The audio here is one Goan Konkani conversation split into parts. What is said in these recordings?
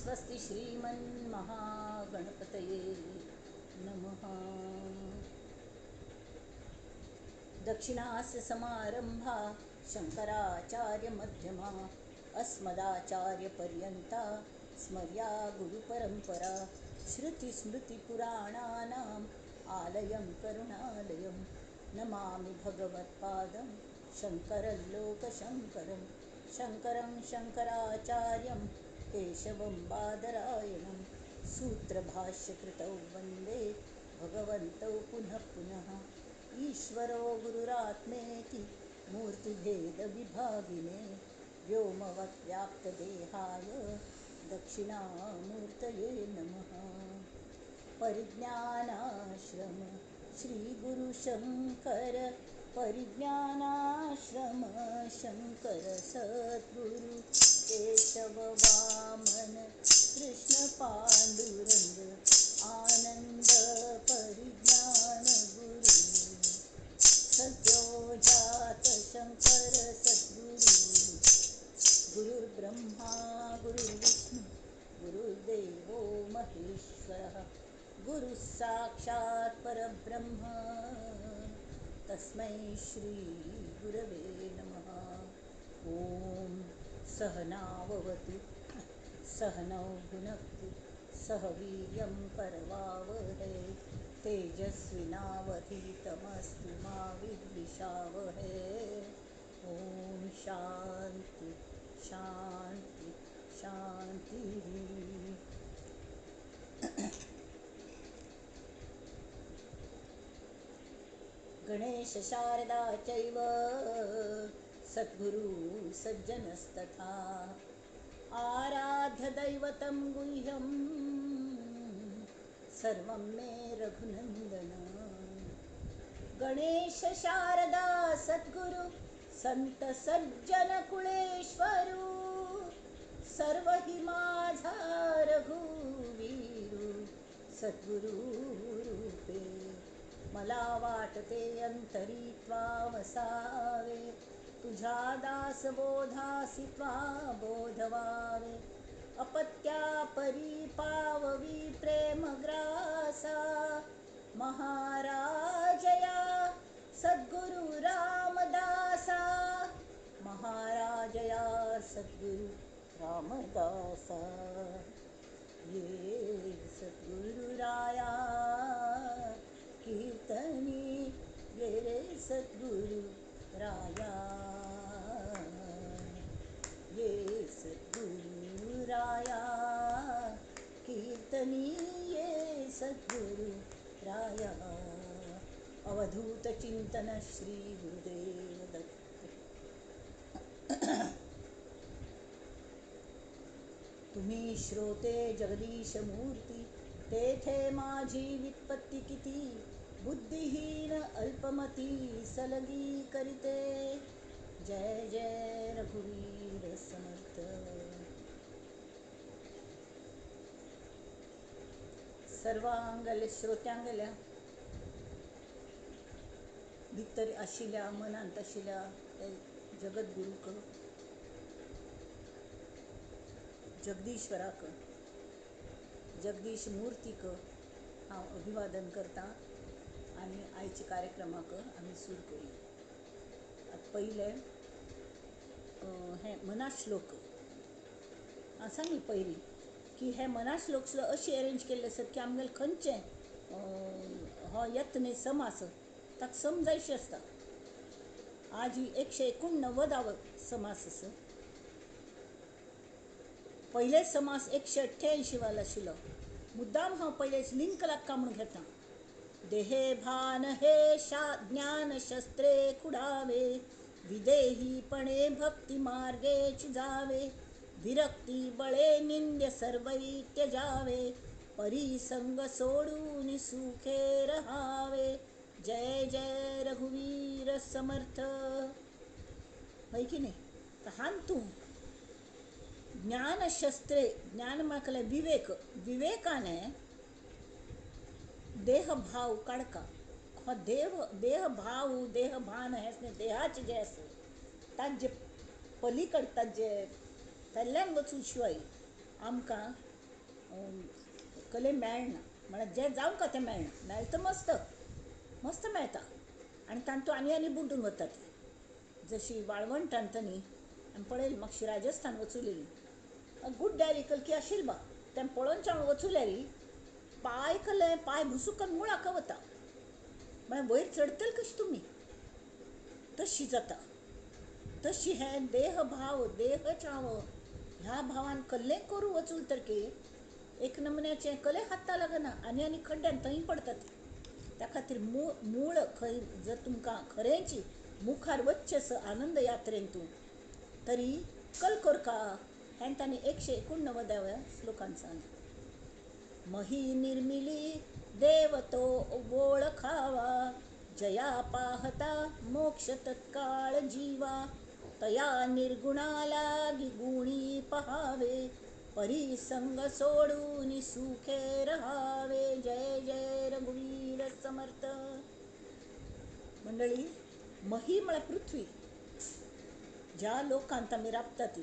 स्वस्ति श्रीमन्महागणपतये नमः. दक्षिणास्य समारंभा शंकराचार्यमध्यमा अस्मदाचार्यपर्यन्ता स्मर्या गुरुपरंपरा. श्रुतिस्मृतिपुराणानाम् आलयं करुणालयं नमामि भगवत्पादं शंकरं लोकशंकरं. शंकरं शंकराचार्यं केशवं बादरायणं सूत्रभाष्यकृतौ वंदे भगवन्तौ पुनः पुनः. ईश्वरो गुरुरात्मेति मूर्तिभेदविभागिने व्योमवद्व्याप्तदेहाय दक्षिणामूर्तये नमः. परिज्ञानाश्रम श्रीगुरुशंकर परिज्ञानाश्रम शंकर सद्गुरु केशव वामन कृष्ण पांडुरंग आनंद परिज्ञान गुरु. सद्यो जात शंकर सद्गुरु. गुरुर्ब्रह्मा गुरुर्विष्णु गुरुर्देवो महेश्वरः. गुरुः साक्षात् परब्रह्म तस्मै श्री गुरवे नमः. ॐ सहनाववतु सहनौ भुनक्तु सह वीर्यं करवावहै. तेजस्विनावधीतमस्तु मा विद्विषावहै. ॐ शांती शांती शांती. गणेश शारदा चैव सद्गुरु सज्जनस्तथा. आराध्य दैवतं गुह्यं सर्वं मे रघुनंदन. गणेश शारदा सद्गुरु संत सज्जन कुळेश्वरू. सर्व हि माझा रघुवीरू सद्गुरु रूपे. मला वाटते अंतरी त्वा वसावे. तुझ्या दासबोधासी त्वा बोधवावे. अपत्या परी पाववी प्रेमग्रासा. महाराजया सद्गुरु रामदासा. महाराजया सद्गुरु रामदासा. ये सद्गुरुराया कीर्तनी ये रे सद्गुरु राया. ये सद्गुरु राया कीर्तनी ये सद्गुरु राया. अवधूत चिंतन श्री गुरुदेव दत्त. तुम्ही श्रोते जगदीश मूर्ती तेथे माझी वित्पत्ती किती. बुद्धिहीन अल्पमती सलगी करीते. जय जय रघुवीर समर्थ. सर्वांगले श्रोत्यांगल्या भितर आशिल्ल्या मनांत आशिल्ल्या जगद्गुरूक जगदीश्वराक जगदीश मूर्तीक हांव अभिवादन करता आनी आयच्या कार्यक्रमाक आमी सुरू करूया. आतां पयलें हें मनाश्लोक हांव सांगली पयलीं की हे मनाश्लोक सुद्दां अशें अरेंज केल्ले आसत की आमगेलें खंयचें हो येता न्ही समास ताका समजायशी आसता. आज ही 189 समास आसा. पयले समास 188 वालो आशिल्लो. मुद्दाम हांव पयले लिंक लागता म्हूण घेता. देहे भान हे ज्ञान शस्त्रे खुडावे. विदेहीपणे भक्ती मार्गे जावे. विरक्ती बळे निंद्य सर्वै त्यजावे. परिसंग सोडून सुखे रहावे. जय जय रघुवीर समर्थ. हय की नाही? तर हान तूं ज्ञानशस्त्रे ज्ञान म्हळ्यार विवेक. विवेकाने देहभाव काडका. हो देव देहभाव देहभान हें देहाचें जें आसा ताजे पलीकड ताजे पेल्यान वचून शिवाय आमकां कले मेळना, म्हळ्यार जें जावंक तें मेळना. मेळटा मस्त मस्त मेळटा आनी तातूंत आनी आनी बुडून वतात. जशी वाळवंटांत न्ही आमी पळयली मातशी राजस्थान वचूलेली गुड्ड्यार कलकी आशिल्ली बा तें पळोवन हांव वचूलेली पांय कले पांय भुसूक मुळाक वता, म्हळ्यार वयर चडटले कशी तुमी तशी जाता. तशी हें देह भाव देह चाव ह्या भावान कल्लें करूं वचूल तर की एक नमुन्याचें कले हाता लागना आनी आनी खड्ड्यान थंय पडतात. त्या खातीर मूळ खंय जर तुमकां खरेंची मुखार वचचें आसा आनंद यात्रेन तूं तरी कल करका हें तांणी 189व्या श्लोकान सांगलें. मही निर्मिली देव तो वळखावा, जया पाहता मोक्ष तत्काळ जीवा, तया निर्गुणा लागी गुणी पहावे, परिसंग सोडून सुखे रहावे. जय जय रघुवीर समर्थ. मंडळी, मही म्हळ्यार पृथ्वी, ज्या लोकांत आमी राबता ती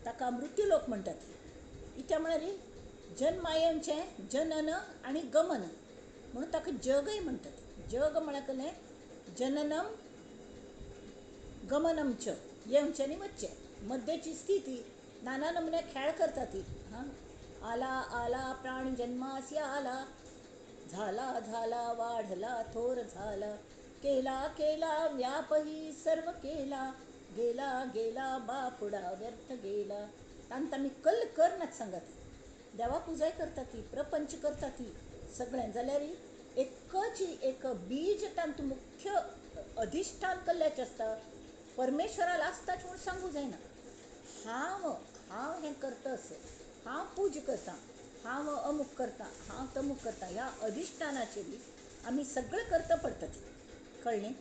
ताका मृत्यूलोक म्हणटात. इत्या म्हळ्यार जन्मायेचें जनन आनी गमन म्हणून ताका जगय म्हणटात. जग म्हळ्यार कसलें? जननम गमनम च, येवचें आनी वचचें, मध्येची स्थिती. नाना नमुने खेळ करता ती. हां, आला आला प्राण जन्मासी आला, झाला झाला वाढला थोर झाला, केला केला व्यापही सर्व केला, गेला गेला बापुडा व्यर्थ गेला. तांत आमी कल करनात सांगत. देवा पुजाय करता ती, प्रपंच करता ती सगळें, जाल्यार एकच एक बीज तांत मुख्य अधिष्ठान कल्ल्याचें आसता, परमेश्वराला आसताच म्हूण सांगूं जायना. हांव हांव हें करता असो, हांव पूजा करता, हांव अमूक करता, हांव तमूक करता, ह्या अधिष्ठानाचेर आमी सगळें करता पडटा ती. कळ्ळें?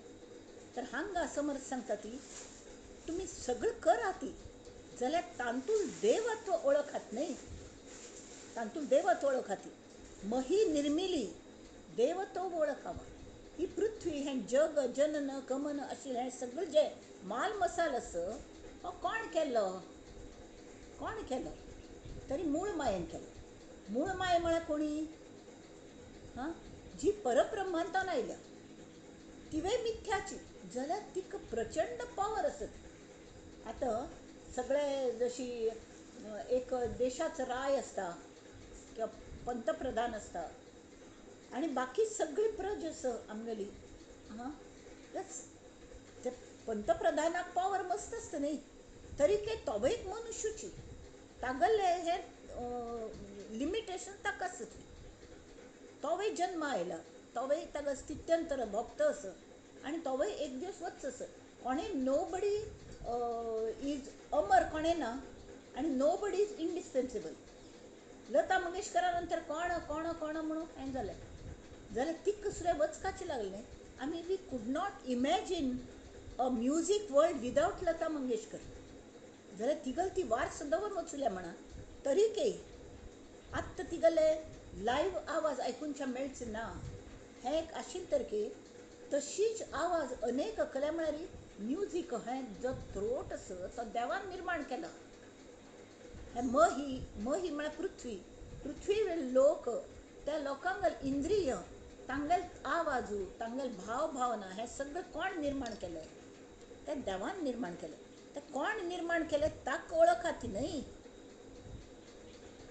तर हांगा समर्थ सांगता ती तुमी सगळें करा ती, जाल्यार तांतूल देवत्व ओळखात न्हय, तांतूल देवत्व ओळखात. मही निर्मिली देव तो वळखावा. ही पृथ्वी हें जग जनन गमन आशिल्लें हें सगळें जें माल मसाल आसा हो कोण केल्लो? कोण केलो? तरी मूळ मायेन केलो. मूळ माय म्हळ्यार कोणी? हां, जी परब्रह्मांतान आयल्या तिवें मिथ्याची, जाल्यार तिका प्रचंड पावर आसत. आतां सगळे जशी एक देशाचो राय आसता किंवा पंतप्रधान आसता आनी बाकी सगळी प्रज आसा आमगेली. हां, ते पंतप्रधानाक पावर मस्त आसता न्ही, तरी ते तोवूय एक मनुष्यूची, तागेलें हें लिमिटेशन ताका आसतलें. तोवूय जन्म आयला, तोवूय ताका स्थित्यंतर भोगता आसा आनी तोवूय एक दीस वच आसा. कोणें नोबडी is अमर कोणें ना आनी नोबडी is indispensable. Lata मंगेशकरा नंतर कोण कोण कोण म्हणून हें जालें, जाल्यार तिका सुद्दां वचकाचें लागलें. आमी we could not imagine a music world without Lata Mangeshkar. जाल्यार तिगल ती वारस दवर वचुल्या म्हणा, तरी के आत्तां तिगले लायव्ह आवाज आयकुनच्या मेळचो ना हें एक आशिल्लें तर की तशीच आवाज अनेक कला म्हळ्यार म्युजीक हें जो थ्रोट आसा तो देवान निर्माण केला. हें मही मही म्हळ्यार पृथ्वी, पृथ्वी लोक, त्या लोकांगेल इंद्रिय, तांगेल आवाजू, तांगेल भाव भावना हें सगळें कोण निर्माण केलें? तें देवान निर्माण केलें. तें कोण निर्माण केलें ताका वळखात न्हय.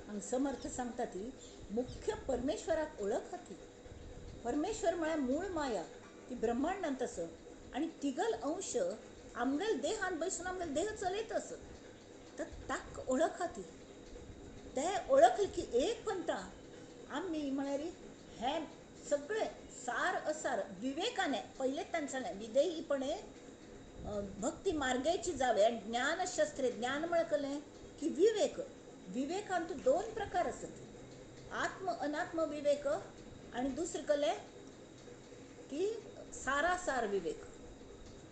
हांगा समर्थ सांगता ती मुख्य परमेश्वराक वळखात. परमेश्वर म्हळ्यार मूळ माया, ती ब्रह्मांडांत आसा आनी तिगल अंश आमगेल देहान बसून आमगेल देह चलयत आसा. तर ताका वळखात. ते वळखले की एक पंता आमी म्हळ्यार हें सगळें सार असार विवेकाने, पयलेंच ताणें सांगलें विदेहीपणे भक्ती मार्गाची जावे आनी ज्ञानशास्त्रे. ज्ञान म्हळ्यार कसलें की विवेक. विवेकांत दोन प्रकार आसत, आत्म अनात्म विवेक आनी दुसरें कसलें की सारासार विवेक.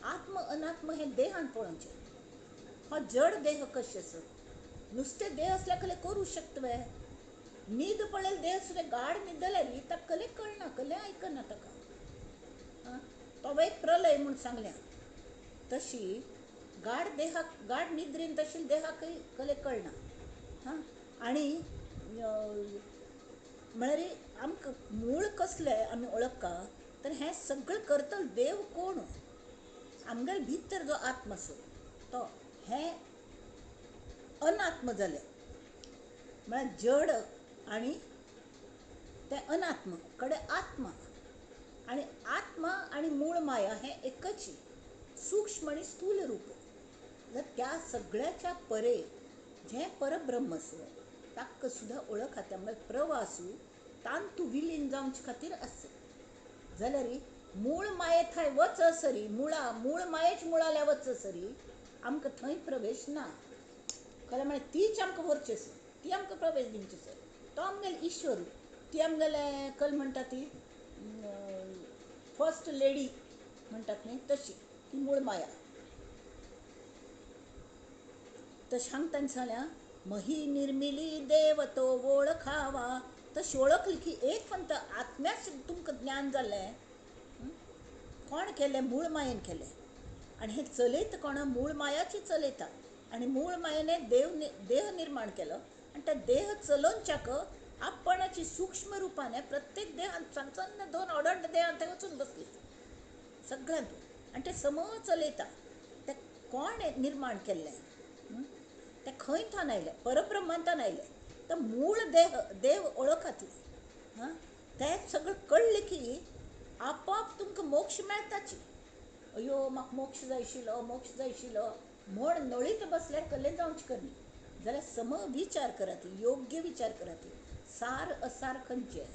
आत्म अनात्म हें देहान पळोवचें. हो जड देह कशें आसा, नुस्तें देह आसल्यार कसलें करूं शकता वे? न्हीद पळयलें देह सुद्दां गाढ न्हीद जाल्यार ताका कसलें कळना, कसलें आयकना ताका. आं, तो एक प्रलय म्हूण सांगल्या. तशी गाढ देहाक, गाढ निद्रेन तशी देहाकय कसलें कळना. हां, आनी म्हळ्यार आमकां मूळ कसलें आमी वळखा तर हें सगळें करतलो देव कोण, आमगेले भितर जो आत्मा आसा तो हें अनात्म जालें. म्हळ्यार जड आनी तें अनात्म कडेन आत्मा, आनी आत्मा आनी मूळ माया हें एकच सूक्ष्म आनी स्थूल रूप. त्या सगळ्याच्या परे जें परब्रह्म आसा ताका सुद्दां वळख आतां म्हळ्यार प्रवासू तांतू विलीन जावचे खातीर आसा. जाल्यार मूळ माये थंय वच सरी मुळा मूळ मायेच मुळाल्या वच सरी आमकां थंय प्रवेश ना. खरें म्हळ्यार तीच आमकां व्हरची आसा, ती आमकां प्रवेश दिवची आसा. तो आमगेलो ईश्वर, ती आमगेले कल म्हणटा ती फर्स्ट लेडी म्हणटात न्ही तशी ती मूळ माया. तशें सांगतना सांगल्या मही निर्मिली देव तो वळखावा. तशी वळखली की एक फक्त आत्म्याच तुमकां ज्ञान जालें. कोण केलें? मूळ मायेन केलें. आनी हें चलयता कोण? मूळ मायाची चलयता. आनी मूळ मायेन देव देह निर्माण केलो आनी त्या देह चलोवच्याक आपणाची सूक्ष्म रुपान प्रत्येक देहांत सांगचो दोन अडंड देहांत थंय वचून बसली सगळ्यांत, आनी तें सम चलयता. तें कोण निर्माण केल्लें? तें खंय थावन आयलें? परब्रह्मांतान आयलें. तर मूळ देह देव वळखातली. हां, तें सगळें कळ्ळें की आपोआप तुमकां मोक्ष मेळटाची. अयो म्हाका मोक्ष जाय आशिल्लो, मोक्ष जाय आशिल्लो म्हण नळीत बसल्यार कल्लें जावचें करनी. जाल्यार सम विचार करात, योग्य विचार करात. सार असार खंयचें?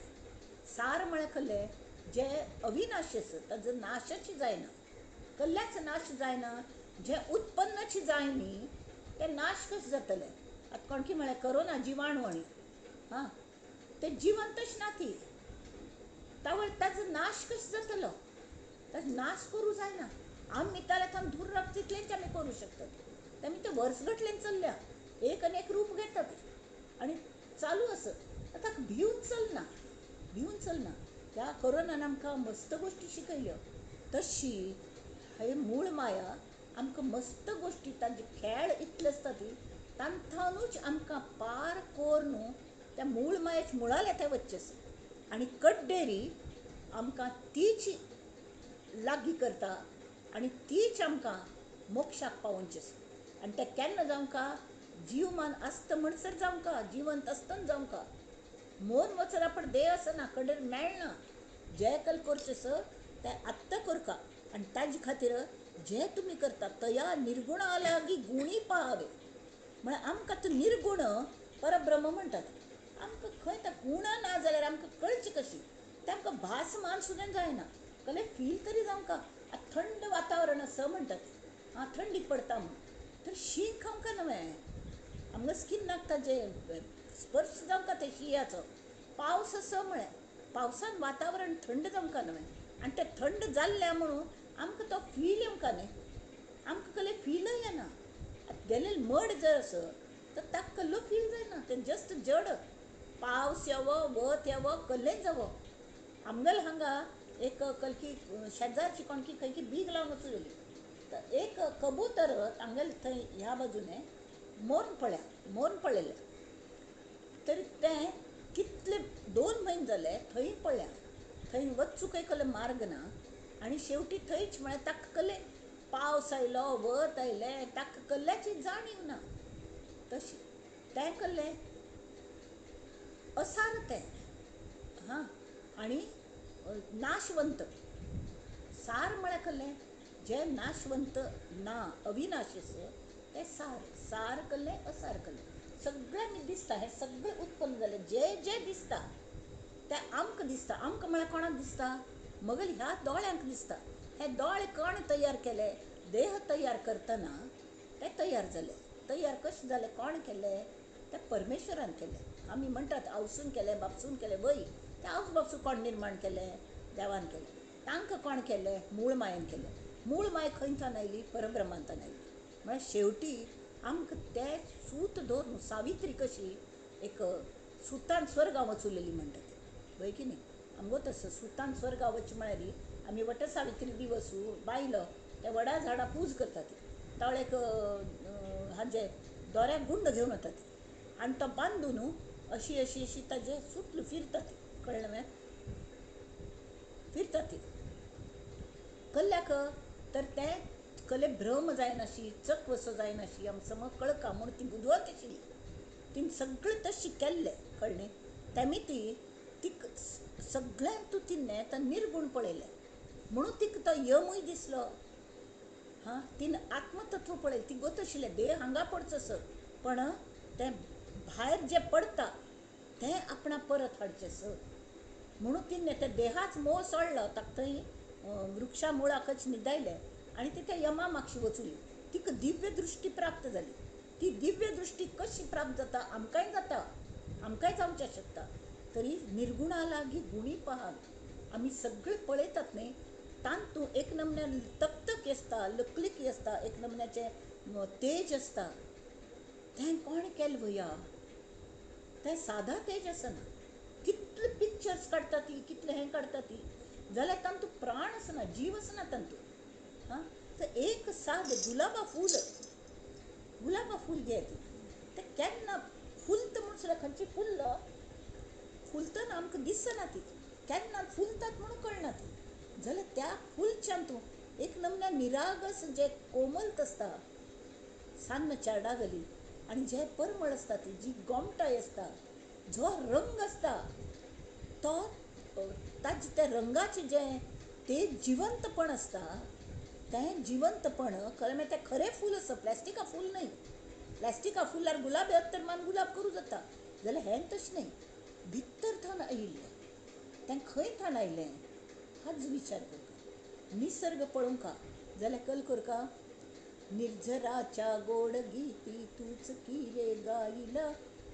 सार म्हळ्यार कल्लें जें अविनाशी आसा, ताजो नाशाची जायना, कल्ल्याच नाश जायना, जें उत्पन्नाची जाय न्ही तें नाश कशें जातलें? आतां कोणकी म्हळ्यार कोरोना जिवाणू आनी हां तें जिवंतच ना ती, तावळ ताजो नाश कसो जातलो? ताजो नाश करूं जायना. आमी जाल्यार आमी दूर रावता तितलेंच आमी करूं शकतात. आमी ते वर्सगटल्यान चल्ल्या, एक आनी एक रूप घेतात आनी चालू आसा. आतां भिवन चलना, भिवन चलना. त्या कोरोनान आमकां मस्त गोश्टी शिकयल्यो. तशी ही मूळ माया आमकां मस्त गोश्टी, तांचे खेळ इतले आसता ती तांथावनूच आमकां पार करून त्या मूळ मायेच मुळाल्या थंय वचचें आसा. आनी कड्डेरी आमकां तीच लागीं करता आनी तीच आमकां मोक्षाक पावोवचें आसा. आनी तें केन्ना जावंका? जीवमान आसता म्हणसर जावंका, जिवंत आसतना जावंका. मोन वचर आपण देह आसना, कडेन मेळना. जें कल करचें आसा तें आत्तां करका. आनी ताजे खातीर जें तुमी करता तया निर्गुणा लागीं गुणी पाहावे. म्हळ्यार आमकां तो निर्गुण परब्रह्म म्हणटात. आमकां खंय त्या गुणां ना जाल्यार आमकां कळचें कशी? तें आमकां भास मान सुद्दां जायना, कले फील तरी जावंका. आतां थंड वातावरण आसा म्हणटात, आं थंडी पडटा म्हूण, तर शीं खावंका न्हय, आमकां स्किनाक ताजें स्पर्श जावंका ते शिंयाचो. पावस आसा म्हळें, पावसान वातावरण थंड जावंका न्हय, आनी तें थंड जाल्लें म्हणून आमकां तो फील येवंका न्ही, आमकां कसलें फीलय येना. आतां गेलेलें मड जर आसा तर ताका कसलो फील जायना, तें जस्ट जड. पावस येवो, वत येवो, कसलेंच जावो. आमगेले हांगा एक कलकी शेजारची कोणकी खंयकी बीग लावन वचून येयली, तर एक कबूतर आमगेले थंय ह्या बाजूने मोर्न पळ्या, मोर्न पळयलें. तरी तें कितले 2 म्हयने जाले थंय पळ्या, थंय वचूंक कसलो मार्ग ना. आनी शेवटी थंयच म्हळ्यार ताका कसलें पावस आयलो, वत आयलें, ताका कसल्याची जाणीव ना. तशी तें कसलें असार तें, हां, आनी नाशवंत. सार म्हळ्यार कसलें? जें नाशवंत ना, अविनाशी आसा तें सार. सार कसलें, असार कसलें, सगळ्यांनी दिसता. हें सगळें उत्पन्न जालें, जें जें दिसता तें आमकां दिसता. आमकां म्हळ्यार कोणाक दिसता? मगेर ह्या दोळ्यांक दिसता. हे दोळे कोण तयार केले? देह तयार करतना ते तयार जाले. तयार कशें जालें? कोण केलें? तें परमेश्वरान केलें. आमी म्हणटात आवसून केलें, बापसून केलें, वय तें आवस बापसून कोण निर्माण केलें? देवान केलें. तांकां कोण केलें? मूळ मायेन केलें. मूळ माय खंयच्यान आयली? परब्रह्मांतान आयली. म्हळ्यार शेवटी आमकां तें सूत धरून सावित्री कशी एक सुतान स्वर्गा वचुलेली म्हणटा ती, वय की न्ही? आमगो तसो सुतान स्वर्गा वच म्हळ्यार आमी वट सावित्री दिवस बायलो त्या वडा झाडां पूज करतात. तळेक हाजे दोऱ्याक गुंड घेवन वतात आनी तो बांदून अशी अशी अशी ताजे सुटली फिरता ती, कळ्ळें मगे? फिरता ती कल्ल्याक तर तें कले भ्रम जायनाशी, चकवसो जायनाशी, आमचो समज कळका म्हूण ती बुदवंत आशिल्ली. तिणें सगळें तशें केल्लें, कळ्ळें? तेमी ती तिका सगळ्यांत तूं तिणें तो निर्गूण पळयलें म्हणून तिका तो यमूय दिसलो. हां, तिणें आत्मतत्व पळयलें. ती गोत आशिल्लें देह हांगा पडचो सर, पण तें भायर जें पडटा तें आपणा परत हाडचें सर म्हणून तिणें त्या देहाच मोह सोडलो. ताका थंय वृक्षा मुळाकच न्हिदायलें आनी ती त्या यमा मागशी वचली. तिका दिव्य दृश्टी प्राप्त जाली. ती दिव्य दृश्टी कशी प्राप्त जाता? आमकांय जाता, आमकांय जावचें शकता. तरी निर्गुणा लागीं गुणी पहावे. आमी सगळे पळयतात न्ही, तांतू एक नमन्या तकतक आसता, लकलकी आसता, एक नमन्याचें तेज आसता. तें कोण केलें भया? तें सादा तेज आसना. कितले पिक्चर्स काडटा ती, कितले हें काडटा ती, जाल्यार तांतू प्राण आसना, जीव आसना तांतू. हां, तर एक साद गुलाबा फूल, गुलाबा फूल घे ती, तें केन्ना फुलता म्हूण सुद्दां खंयची फुल्ल फुलतना आमकां दिसना ती, केन्ना फुलतात म्हणून कळना ती. जाल्यार त्या फुलच्यान तूं एक नमन्या निरागस जे कोमलत आसता, सान्न चारडा घाली आनी जे परमळ आसता, ती जी गोमटाय आसता, जो रंग आसता तो ताजे त्या रंगाचें जें ते जिवंतपण आसता, तें जिवंतपण खरें म्हळ्यार तें खरें फूल आसा, प्लास्टिका फूल न्हय. प्लास्टिका फुलार गुलाब येत तर मान गुलाब करूं जाता, जाल्यार हें तशें न्हय, भितर थावन आयिल्लें. तें खंय थावन आयलें हाच विचार करता. निसर्ग पळोवंका जाल्यार कल करका, निर्झराच्या गोड गीती तूच किरे गायला,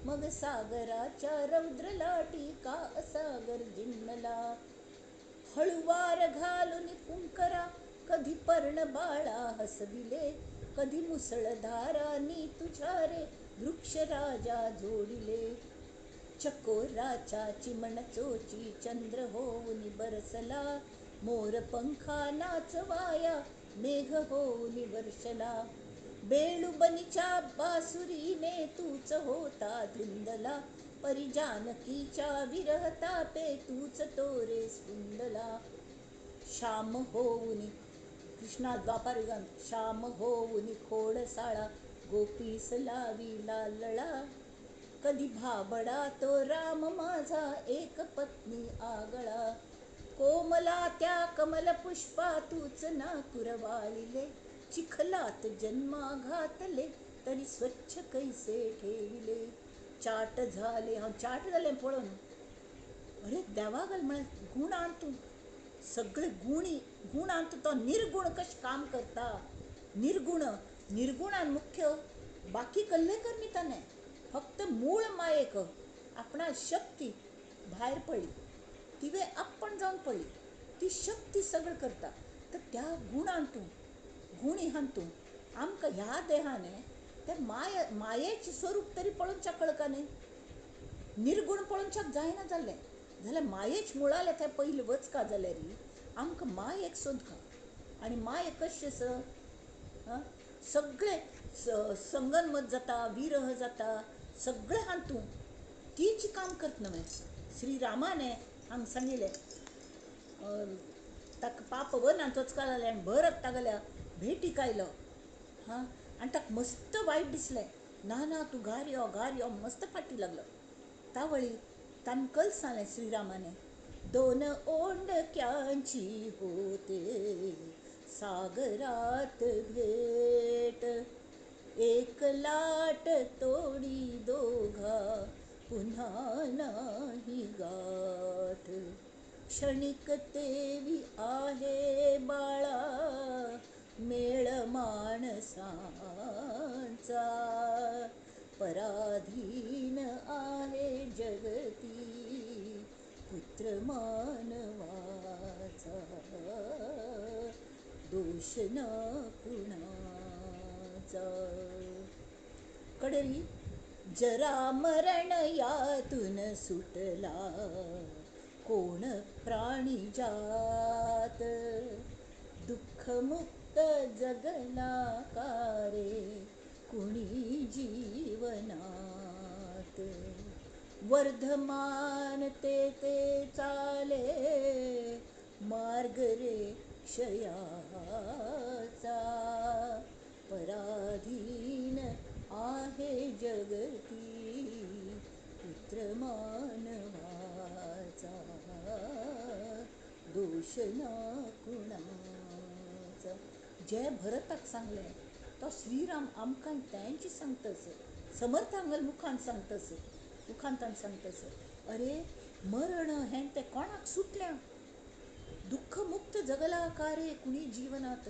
मग सागराच्या रौद्र लाटी का असागर जिन्नला, हळुवार घालून फुंकरा कधी पर्ण बाळा हसविले, कधी मुसळधारानी तुझ्या रे वृक्षराजा जोडिले, चकोराच्या चिमण चोची चंद्र होऊन बरसला, मोर पंखा नाचवाया मेघ होऊन वर्षला, बेळुबनीच्या बासुरीने तूच होता धुंदला, परी जानकीच्या विरहतापे तूच तोरे स्फुंदला, श्याम होऊन कृष्णा द्वापार युगांत श्याम होऊन खोडसाळा गोपीस लावी लालळा, कधी भाबडा तो राम माझा एक पत्नी आगळा, कोमला त्या कमल पुष्पा तूच नाकुर वाळिले, चिखलात जन्मा घातले तरी स्वच्छ कैसे ठेविले. चाट झाले, हांव चाट जालें पळोवन, अरे देवा घाल म्हळें गुणान तूं सगळे गुणी गुणान तो निर्गुण कशें काम करता. निर्गुण निर्गुणान मुख्य बाकी कल्ले करनी ताणें, फक्त मूळ मायेक आपणा शक्ती भायर पडली, तिवे आपण जावन पडली, ती शक्ती सगळें करता. तर त्या गुणान तूं गुणी हान तूं आमकां ह्या देहाने त्या माये मायेचें स्वरूप तरी पळोवच्याक कळका न्ही, निर्गुण पळोवच्याक जायना जाल्लें. जाल्यार मायेच मुळाले थंय पयलीं वचका जाल्यार आमकां मायेक सोदका. आनी माये कशें आसा, सगळें संगनमत जाता, विरह जाता, सगळें हान तूं तीच काम करता न्हय. श्रीरामाने हांगा सांगिल्लें, ताका पाप वनांत वचका जालें आनी भरत तागेल्या भेटीक आयलो. हां, आनी ताका मस्त वायट दिसलें, ना ना तूं घार यो घार यो, मस्त फाटी लागलो. तावळी ताणें कल सांगलें श्रीरामाने, दोन ओंडक्यांची होते सागरात भेट, एक लाट तोडी दोघा पुन्हा नाही गाठ, क्षणिक तेवी आहे बाळा मेळ माणसांचा, पराधीन आहे जगती पुत्र मानवाचा, दोष ना कुणाचा. कडेरी जरा मरण यातून सुटला कोण प्राणी जात, दुःखमुक्त जगला कारे कुणी जीवनात, वर्धमान ते ते चाले मार्ग रे क्षयाचा. पराधीन आहे जगती पुत्र मानवाचा, दोष ना कुणाचा. जे भरताक सांगलें तो श्रीराम आमकां तेंच सांगतस, समर्थांगल मुखान सांगतस, मुखांतान सांगतस. अरे मरण हें तें कोणाक सुटल्या, दुःखमुक्त जगला का रे कुणी जीवनात.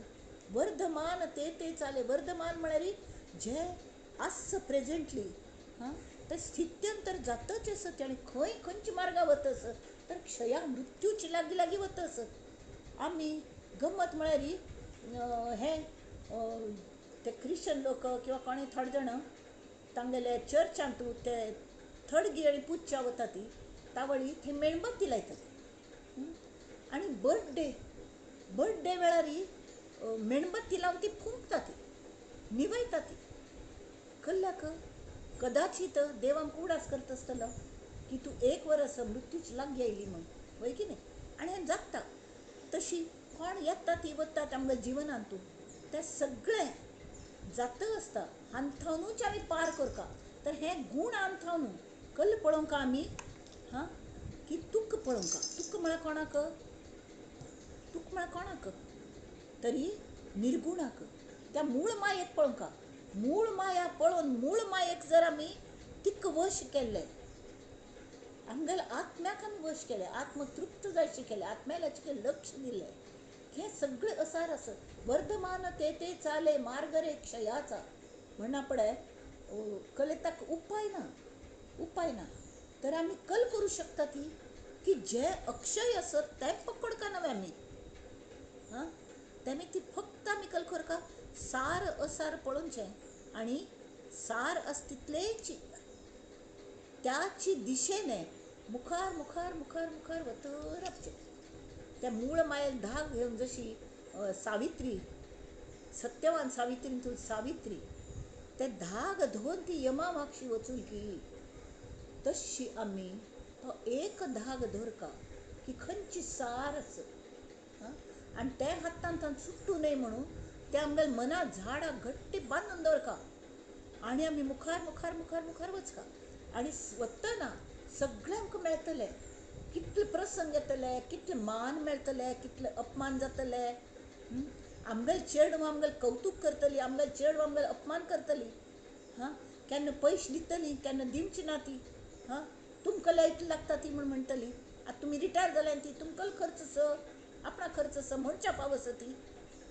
वर्धमान ते ते चाले, वर्धमान म्हळ्यार जे आस प्रेझेंटली हां ते स्थित्यंतर जातच आसत आनी खंय खंयच्या मार्गा वतस तर क्षया मृत्यूची लागीं लागीं वतस. आमी गम्मत म्हळ्यार हें ते क्रिश्चन लोक किंवा कोणूय थोडे जाणां तांगेले चर्चांतू ते थडगी आनी पुजच्या वता ती तावळी थंय मेणबत्ती लायतात आनी बर्थडे बर्थडे वेळार मेणबत्ती लावन ती फुंकता, ती निवयता. ती कल्लाक कदाचित देवांक उडास करता आसतलो की तूं एक वरस मृत्यूची लागीं आयली म्हूण, वय की न्ही? आनी हें जाता. तशी कोण येता ती वता आमच्या जिवनांत तूं तें सगळें जाता आसता. हांथावनूच आमी पार करता तर हें गूण आंथावन कल पळोवंक आमी हां की तुक पळोवंक. तुक म्हळ्यार कोणाक? तुक म्हळ्यार कोणाक? तरी निर्गुणाक, त्या मूळ मायेक पळोवंक. मूळ माया पळोवन मूळ मायेक जर आमी तिक वश केल्लें, आमगेल्या आत्म्याक आमी वश केलें, आत्म तृप्त जायशी केलें, आत्म्याचे लक्ष दिलें, हें सगळें असार आसा. वर्धमान ते ते चाले मार्ग रे क्षयाचा म्हणना पळय कले ताका उपाय ना, उपाय ना. तर आमी कल करूं शकता ती की जे अक्षय आसत तें पकडका नवें आमी हां तेमी ती फक्त आमी कल करका सार असार पळोवचें आनी सार आसा तितलेच त्याची दिशेने मुखार मुखार मुखार मुखार वतर रावचें. त्या मूळ मायेक धाग घेवन जशी सावित्री, सत्यवान सावित्रींतून सावित्री ते धाग धरून ती यमा मागशी वचून की तशी आमी तो एक धाग धरका की खंयची सार आसा आनी ते हातांत सुट्टू न्हय म्हणून ते आमगेल्या मनाक झाडाक घट्टी बांदून दवरका आनी आमी मुखार मुखार मुखार मुखार वचका. आनी वतना सगळें आमकां मेळटलें, कितले प्रसंग येतले, कितले मान मेळटले, कितले अपमान जातले. आमगेले चेडवां आमगेलें कवतूक करतली, आमगेले चेडवां आमगेलो अपमान करतली, हां केन्ना पयशे दितली केन्ना दिवची ना ती, हां तुमकां इतलें लागता ती म्हूण म्हणटली. आतां तुमी रिटायर जाल्या ती तुमकां खर्च स आपणा खर्च स म्हणच्या फाव आसा ती,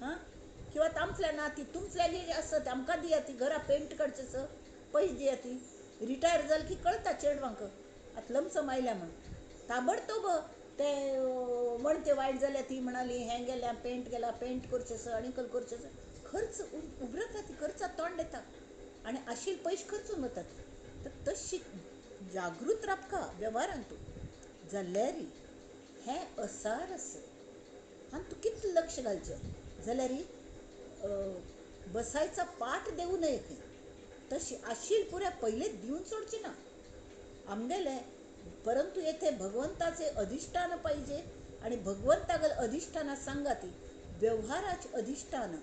हां किंवा तांतल्या ना ती तुमतल्याली आसत आमकां दिया ती घरा पेंट काडचें स पयशे दिया ती. रिटायर जालें की कळटा चेडवांक आतां लमसम आयल्या म्हूण ताबडतोब ते वणते वायट जाल्या ती म्हणाली हें गेल्या पेंट गेला पेंट करचें स आनी कल करचें स खर्च उबरता ती खर्चाक तोंड येता आनी आशिल्ले पयशे खर्चून वतात. तर तशी जागृत राबका वेव्हारांत तूं जाल्यार हें असार आसा आनी तूं कितलें लक्ष घालचें जाल्यार बसायचा पाठ देवू नये खंय. तशी आशिल पुऱ्या पयलींच दिवन सोडची ना आमगेले. परंतु येथे भगवंताचे अधिष्ठान पाहिजे आणि भगवंतागल अधिष्ठाना सांगा ती व्यवहाराचे अधिष्ठान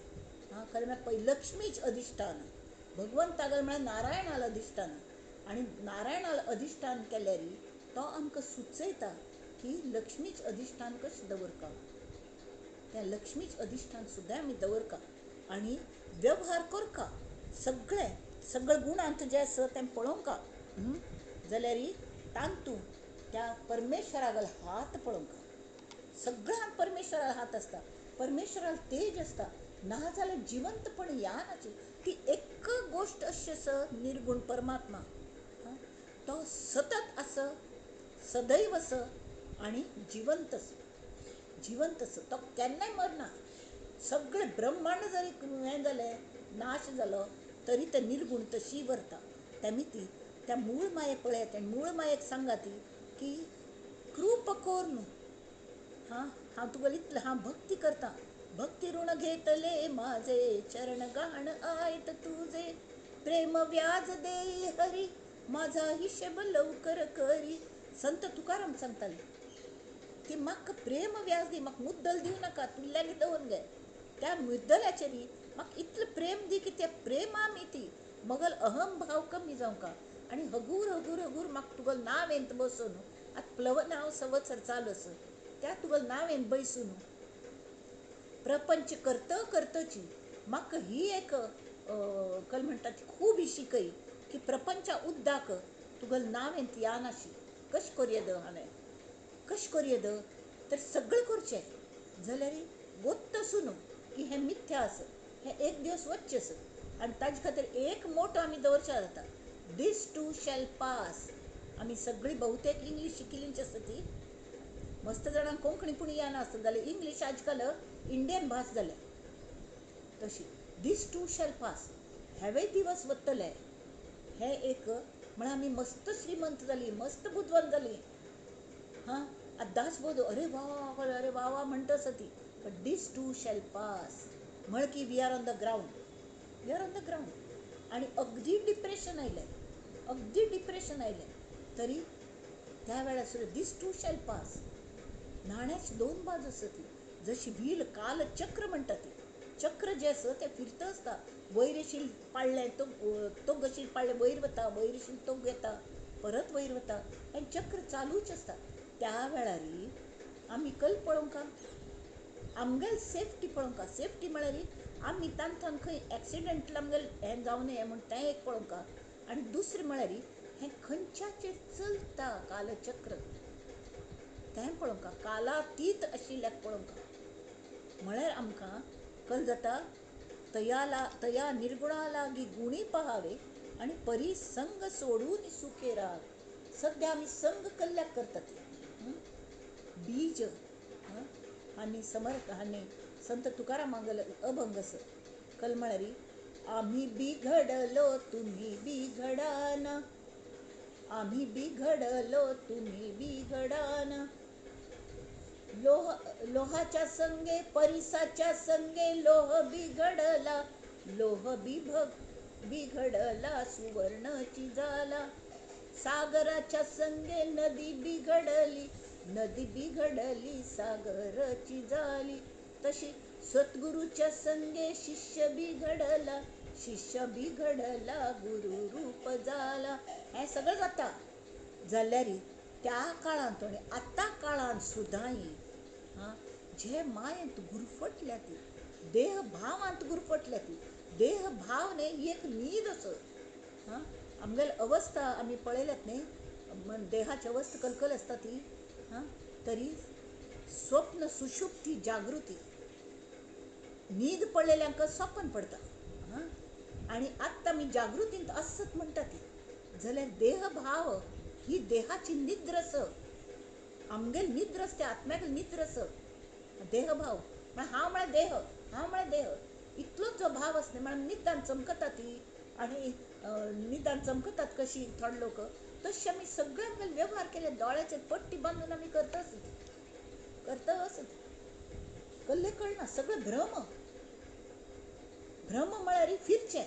हां खरें म्हळ्यार पय लक्ष्मीच अधिष्ठान, भगवंतागल म्हळ्यार नारायणाल अधिष्ठान. आनी नारायणाल अधिष्ठान केल्यार तो आमकां सुचयता की लक्ष्मीच अधिष्ठान कशें दवरका, त्या लक्ष्मीच अधिष्ठान सुद्दां आमी दवरका आनी व्यवहार करका सगळे सगळे गुणांत जे आसा तें पळोवंका जाल्यार तांतू त्या परमेश्वरागल हात पळोवंका. सगळ्यांत परमेश्वराक हात आसता, परमेश्वराक तेज आसता, ना जाल्यार जिवंतपण ह्या नाची ती एक गोश्ट अशी आसा निर्गुण परमात्मा तो सतत आसा, सदैव आसा आनी जिवंत आसा, जिवंत आसा, तो केन्नाय मरना. सगळें ब्रह्मांड जरी हें जालें नाश जालो तरी तें निर्गुण तशी वरता. तेमी ती त्या मूळ मायेक पळयात आनी मूळ मायेक सांगा ती की कृप कोर न्हू, हां हांव तुका इतलें हांव भक्ती करता, भक्ती ऋण घेतले माझे चरण गाण आयत तुझे, प्रेम व्याज दे हरी माझा हिशेब लवकर करी. संत तुकाराम सांगताले की म्हाका प्रेम व्याज दी, म्हाका मुद्दल दिवं नाका, तुल्ल्यानी दवरून घे. त्या मुद्दलाचेर म्हाका इतलें प्रेम दी की त्या प्रेमा मिती मगल अहम भाव कमी जावंका आनी हगूर हगूर हगूर म्हाका तुगल नांव येत बसून आतां प्लवन हांव संवत्सर चालू आसा त्या तुगल नांव येत बैसून प्रपंच करत करतची म्हाका ही एक कल म्हणटा ती खूब ही शिकय की प्रपंचा उद्दाक तुगल नांव येत या नाशी कशें करूं येद हांवें कशें करूं येद तर सगळें करचें जाल्यार गोत्त आसूं न्हू की हें मिथ्या आसा, हें एक दिवस वच्चें आसा आनी ताजे खातीर एक मोटो आमी दवरचें जाता, दीस टू शॅल पास. आमी सगळीं बहुतेक इंग्लीश शिकिल्लींच आसा ती, मस्त जाणांक कोंकणी पूण येना आसता जाल्यार इंग्लीश आजकाल इंडियन भास जाल्या तशी. दीस टू शॅल पास, हेवूय दिवस वतले. हें एक म्हळ्यार आमी मस्त श्रीमंत जाली, मस्त बुदवंत जाली. हां आतां दासबोध अरे वा अरे वा वा म्हणटा आसा ती, but this too shall pass म्हळ की we are on the ground, we are on the ground. आनी अगदी डिप्रेशन आयलें, अगदी डिप्रेशन आयलें तरी त्या वेळार सुद्दां दीस टू शॅल पास. नाण्याची दोन बाजू आसा ती, जशी व्हील काल चक्र म्हणटा ती, चक्र जें आसा तें फिरता आसता. वयर शील पाडलें तो तो गशील पाडलें वयर वता, वयर शील तो येता, परत वयर वता आनी चक्र चालूच आसता. त्या वेळार आमी कल पळोवंका, आमगेल सेफ्टी पळोवंका. सेफ्टी म्हळ्यार आमी तांकां खंय एक्सिडंट आमगेल हें जावं नये म्हूण तें एक पळोवंका आनी दुसरें म्हळ्यार हें खंयच्याचेर चलता कालचक्र तें पळोवंका, कालातीत आशिल्ल्याक पळोवंका. म्हळ्यार आमकां कल जाता तयाला तया निर्गुणा लागी गुणी पहावे आनी परी संग सोडून सुखे राग. सद्या आमी संग कल्ल्याक करतात बीज आनी समर्थ आनी संत तुकाराम मागल अभंग आसा कल म्हळ्यार आम्ही बिघडलो तुम्ही बिघडाना, आम्ही बिघडलो तुम्ही बिघडाना, लोह लोहाच्या संगे परिसाच्या संगे लोह बिघडला, लोह बिघडला सुवर्णची झाला, सागराच्या संगे नदी बिघडली, नदी बिघडली सागरची झाली, तशी सद्गुरूच्या संगे शिष्य बिघडला, शिष्य बिघडला गुरु रूप झाला. हें सगळें जाता जाल्यार त्या काळांत आनी आतां काळांत सुद्दां हां जे मायेंत गुरफटल्या ती, देहभावांत गुरफटल्या ती, देहभाव न्ही ही एक न्हीद असो. हां आमगेली अवस्था आमी पळयल्यात न्ही, देहाची अवस्था कलकल आसता ती. हां तरी स्वप्न सुषुप्ती जागृती, न्हीद पडलेल्यांक सपन पडटा. हां आनी आत्तां आमी जागृतींत आसत म्हणटा ती, जाल्यार देहभाव ही देहाची निद्र आसा, आमगेल निद्र आसता, आत्म्याक निद्र आसा. देहभाव म्हळ्यार हांव म्हळ्यार देह, हांव म्हळ्यार देह, इतलोच जो भाव आसता म्हळ्यार निदान चमकता ती आनी निदान चमकतात कशी थोडे लोक, तशें आमी सगळे आमगेले वेव्हार केले दोळ्याचेर पट्टी बांदून आमी करता आसत, करता आसत, कल्ले कळना सगळें भ्रम. भ्रम म्हळ्यार फिरचें,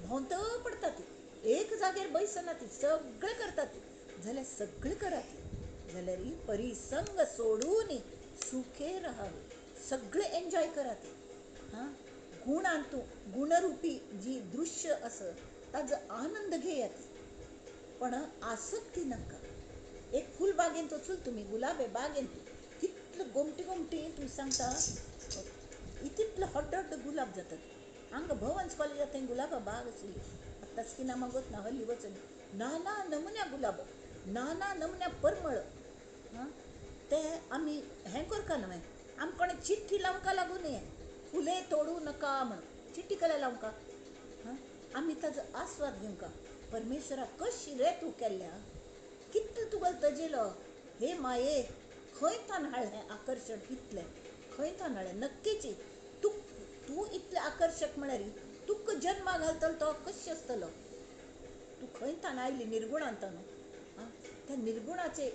भोंवत पडटा ती, एक जाग्यार बैसना ती, सगळें करता ती. जाल्यार सगळें करात जाल्यार परिसंग सोडून सुखे राहावे, सगळें एन्जॉय करात. हां गुणांतू गुणरूपी जी दृश्य आसा ताजो आनंद घेयात, पण आसक्ती नाका. एक फूल बागेंत वचून तुमी गुलाबे बागेंत कितले गोमटी गोमटी तुमी सांगता इतले हड्ड हड्ड गुलाब जातात. हांगा भवन्स कॉलेजांत थंय गुलाबा बाग आशिल्ली, आत्ताच की ना मागत ना हल्ली वचून नाना नमुन्या गुलाब, नाना नमुन्या परमळ. हां ते आमी हें करका न्हय, आमकां कोणें चिट्ठी लावंका लागूं न्हय, फुलें तोडूं नाका म्हण चिट्ठी कला लावंका. हां आमी ताजो आस्वाद घेवंका. परमेश्वरा कशी रे तूं केल्ल्या, कितलें तुगेलो तजेलो, हे माये खंय तान हाडलें आकर्शण इतलें, खंय तान हाडलें. नक्कीच तूं तूं इतलें आकर्शक म्हळ्यार तुका जन्मा घालतलो तो कशें आसतलो, तूं खंय तान आयली निर्गुणांत न्हू. आं त्या निर्गुणाचे